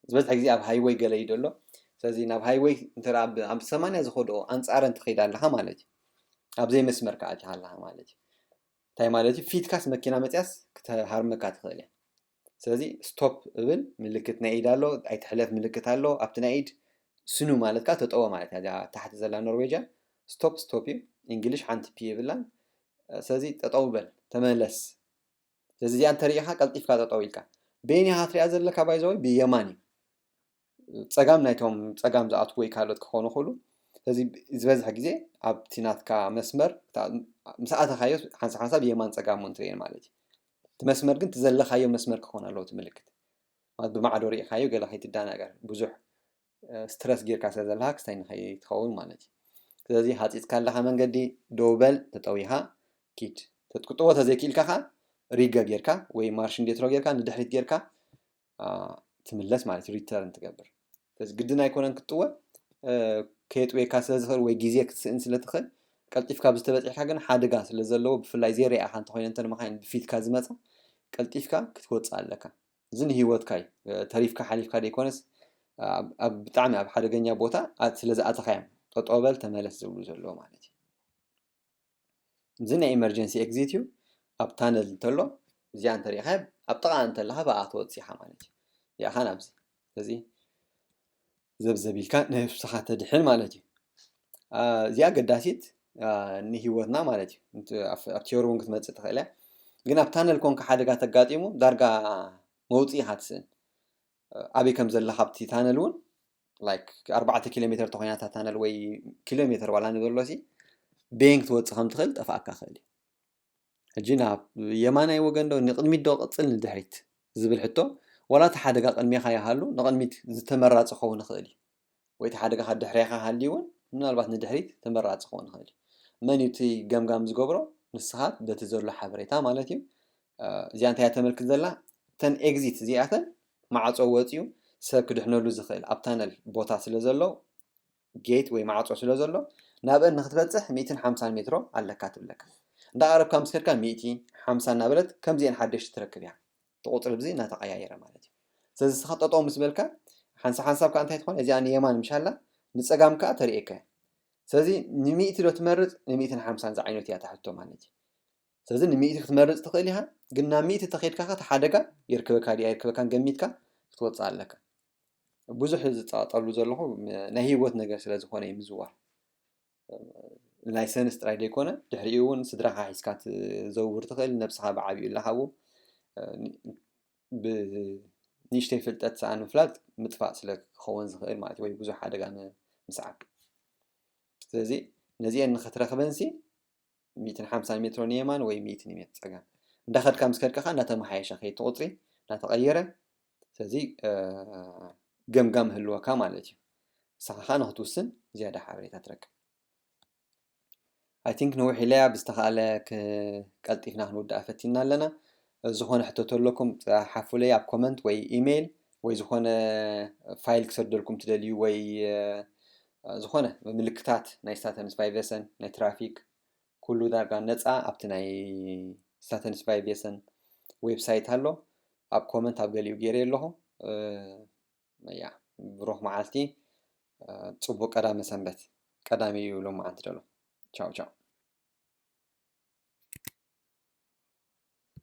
ዝበዝሕ ግዜ ኣብ ሃይወይ ገለ እዩ ዘሎ። ስለዚ ናብ ሃይወይ እንተ ኣብ ሰማንያ ዝኸድኦ ኣንፃረ እንተኸይዳ ኣለኻ ማለት እዩ። ኣብ ዘይመስመር ከኣቲኻ ኣለኻ ማለት እዩ። እንታይ ማለት እዩ? ፊትካስ መኪና መፅያስ ክትሃርመካ ትኽእል እያ። ስለዚ ስቶፕ እብል፣ ምልክት ናይ ኢድ ኣሎ፣ ኣይትሕለፍ ምልክት ኣሎ። ኣብቲ ናይ ኢድ ስኑ ማለት ከዓ ተጠወ ማለት እያ። እዚኣ ታሕቲ ዘላ ኖርዌጅያ ስቶፕ፣ ስቶፕ እዩ። እንግሊሽ ሓንቲ ፒ የብላን። ስለዚ ጠጠው በል፣ ተመለስ። ስለዚ እዚኣ እንተሪኢኻ ቀልጢፍካ ጠጠው ኢልካ፣ በየን ኢኻ ትሪኣ ዘለካ? ባይዘወይ ብየማን እዩ። ጸጋም ናይቶም ጸጋም ዝኣትዉ ወይ ካልኦት ክኾኑ ይኽእሉ። ስለዚ ዝበዝሐ ግዜ ኣብቲ ናትካ መስመር ምስ ኣተኻዮ ሓንሳብ ሓንሳብ የማን ጸጋም እውን ትርእየን ማለት እዩ። እቲ መስመር ግን እቲ ዘለኻዮ መስመር ክኾን ኣለዎ እቲ ምልክት። ማለት ብማዕዶ ርኢኻዮ ገለ ከይትደናገር፣ ብዙሕ ስትረስ ጌርካ ስለ ዘለካ ክስታይ ንኸይትኸውን ማለት እዩ። ስለዚ ሃፂፅካ ኣለኻ መንገዲ፣ ደው በል፣ ተጠዊኻ ኪድ። ክትቅጥዎ ተዘይክኢልካ ከዓ ሪገ ጌርካ ወይ ማርሽ እንዴትሮ ጌርካ ንድሕሪት ጌርካ ትምለስ ማለት እዩ፣ ሪተርን ትገብር። ስለዚ ግድን ኣይኮነን ክትጥወ፣ ከየጥወካ ስለ ዝኽእል ወይ ግዜ ክትስእን ስለ ትኽእል፣ ቀልጢፍካ ብዝተበፂሕካ ግን ሓደጋ ስለ ዘለዎ፣ ብፍላይ ዘይረኣኻ እንተኮይነ እንተ መኻይን ብፊትካ ዝመፃ፣ ቀልጢፍካ ክትወፅእ ኣለካ። እዚ ንህይወትካ እዩ። ተሪፍካ ሓሊፍካ ዘይኮነስ ኣብ ብጣዕሚ ኣብ ሓደገኛ ቦታ ስለ ዝኣተኻዮም ጠጠው በል ተመለስ ዝብሉ ዘለዎ ማለት እዩ። እዚ ናይ ኢመርጀንሲ ኤግዚት እዩ። ኣብ ታነል እንተሎ እዚኣ እንተሪኢኻ ኣብ ጥቓ እንተለኻ ብኣ ትወፅእ ኢኻ ማለት እዩ። እዚኣ ኻን ኣብዚ ስለዚ ዘብዘብ ኢልካ ነብስኻ ተድሕን ማለት እዩ። እዚኣ ገዳሲት ንህይወትና ማለት እዩ። ኣብ ቲዮሪ እውን ክትመፅእ ትኽእል እያ። ግን ኣብ ታነል ኮንካ ሓደጋ ተጋጢሙ ዳርጋ መውፅኢ ኢኻ ትስእን። ኣበይ ከም ዘለኻ ኣብቲ ታነል እውን ላይክ ኣርባዕተ ኪሎ ሜትር ተኾይና እታ ታነል ወይ ኪሎ ሜትር ዋላ ንበሎ ሲ በየን ክትወፅእ ከም ትኽእል ጠፋእካ ክእል እዩ። ሕጂ ናብ የማናይ ወገን ዶ ንቕድሚት ዶ ቅፅል ንድሕሪት ዝብል ሕቶ፣ ዋላ እቲ ሓደጋ ቅድሜኻ ይሃሉ ንቕድሚት ዝተመራፂ ክኸውን ይኽእል እዩ። ወይ እቲ ሓደጋ ድሕሬኻ ሃልዩ እውን ምናልባት ንድሕሪት ተመራፂ ክኸውን ይኽእል እዩ። መን እዩ እቲ ገምጋም ዝገብሮ? ንስኻ በቲ ዘሎ ሓበሬታ ማለት እዩ። እዚኣ እንታይ እያ ተመልክት ዘላ? እተን ኤግዚት እዚኣተን ማዕፆ ወፂኡ ሰብ ክድሕነሉ ዝኽእል ኣብ ታነል ቦታ ስለ ዘሎ፣ ጌት ወይ ማዕፆ ስለ ዘሎ ናብአን ንክትበፅሕ ሚእትን ሓምሳን ሜትሮ ኣለካ ትብለካ። እንዳቐረብካ ምስ ከድካ ሚእቲ ሓምሳ እናበለት ከምዚአን ሓደሽቲ ትረክብ እያ። እቲ ቁፅሪ ብዚ እናተቐያየረ ማለት እዩ። ስለዚ ንስኻ ጠጠው ምስ በልካ ሓንሳብ ሓንሳብ ከዓ እንታይ ትኾን? እዚኣ ንየማን ምሻላ ንፀጋም ከዓ ተርእየካ እያ። ስለዚ ንሚእቲ ዶ ትመርፅ ንሚእትን ሓምሳን ዝዓይነቱ እያ እታ ሕቶ ማለት እዩ። ስለዚ ንሚእቲ ክትመርፅ ትኽእል ኢኻ፣ ግን ናብ ሚእቲ ተኸይድካ ኸ እቲ ሓደጋ የርክበካ ድዩ ኣይርክበካን ገሚትካ ክትወፅእ ኣለካ። ብዙሕ ዝፃወጠሉ ዘለኹ ናይ ህይወት ነገር ስለ ዝኾነ እዩ ምዝዋር። ላይሰንስ ጥራይ ዘይኮነ ድሕሪኡ እውን ስድራኻ ሒዝካ ትዘውር ትኽእል፣ ነብስኻ ብዓብዩ ኣለኻዎ። ብንእሽተይ ፍልጠት ሰኣን ምፍላጥ ምጥፋእ ስለ ክኸውን ዝኽእል ማለት እዩ፣ ወይ ብዙሕ ሓደጋ ም- ምስዓብ። ስለዚ ነዚአን ንኽትረኽበንሲ ሚእትን ሓምሳን ሜትሮ ንየማን ወይ ሚእቲ ንሜትሮ ፀጋም እንዳኸድካ ምስ ከድካ ከዓ እናተመሓየሸ ከይትቁፅሪ እናተቐየረ ስለዚ ገምጋም ህልወካ ማለት እዩ። ንስኻ ከዓ ንክትውስን ዝያዳ ሓበሬታ ትረክብ። I think ንውሕ ኢለያ ብዝተኻእለ ቀልጢፍና ክንውድኣ ፈቲና ኣለና። ዝኾነ ሕቶ ተለኩም ፀሓፉለይ ኣብ ኮመንት ወይ ኢሜይል ወይ ዝኾነ ፋይል ክሰደልኩም ትደልዩ ወይ ዝኾነ ምልክታት ናይ ስታተንስ ቫይቨሰን ናይ ትራፊክ ኩሉ ዳርጋ ነፃ ኣብቲ ናይ ስታተንስ ቫይቨሰን ዌብሳይት ኣሎ። ኣብ ኮመንት ኣብ ገሊኡ ገይረ ኣለኹ። ያ ብሩኽ መዓልቲ፣ ፅቡቅ ቀዳመ ሰንበት። ቀዳሚ እዩ ሎማዓንቲ ደሎ። ቻው ቻው።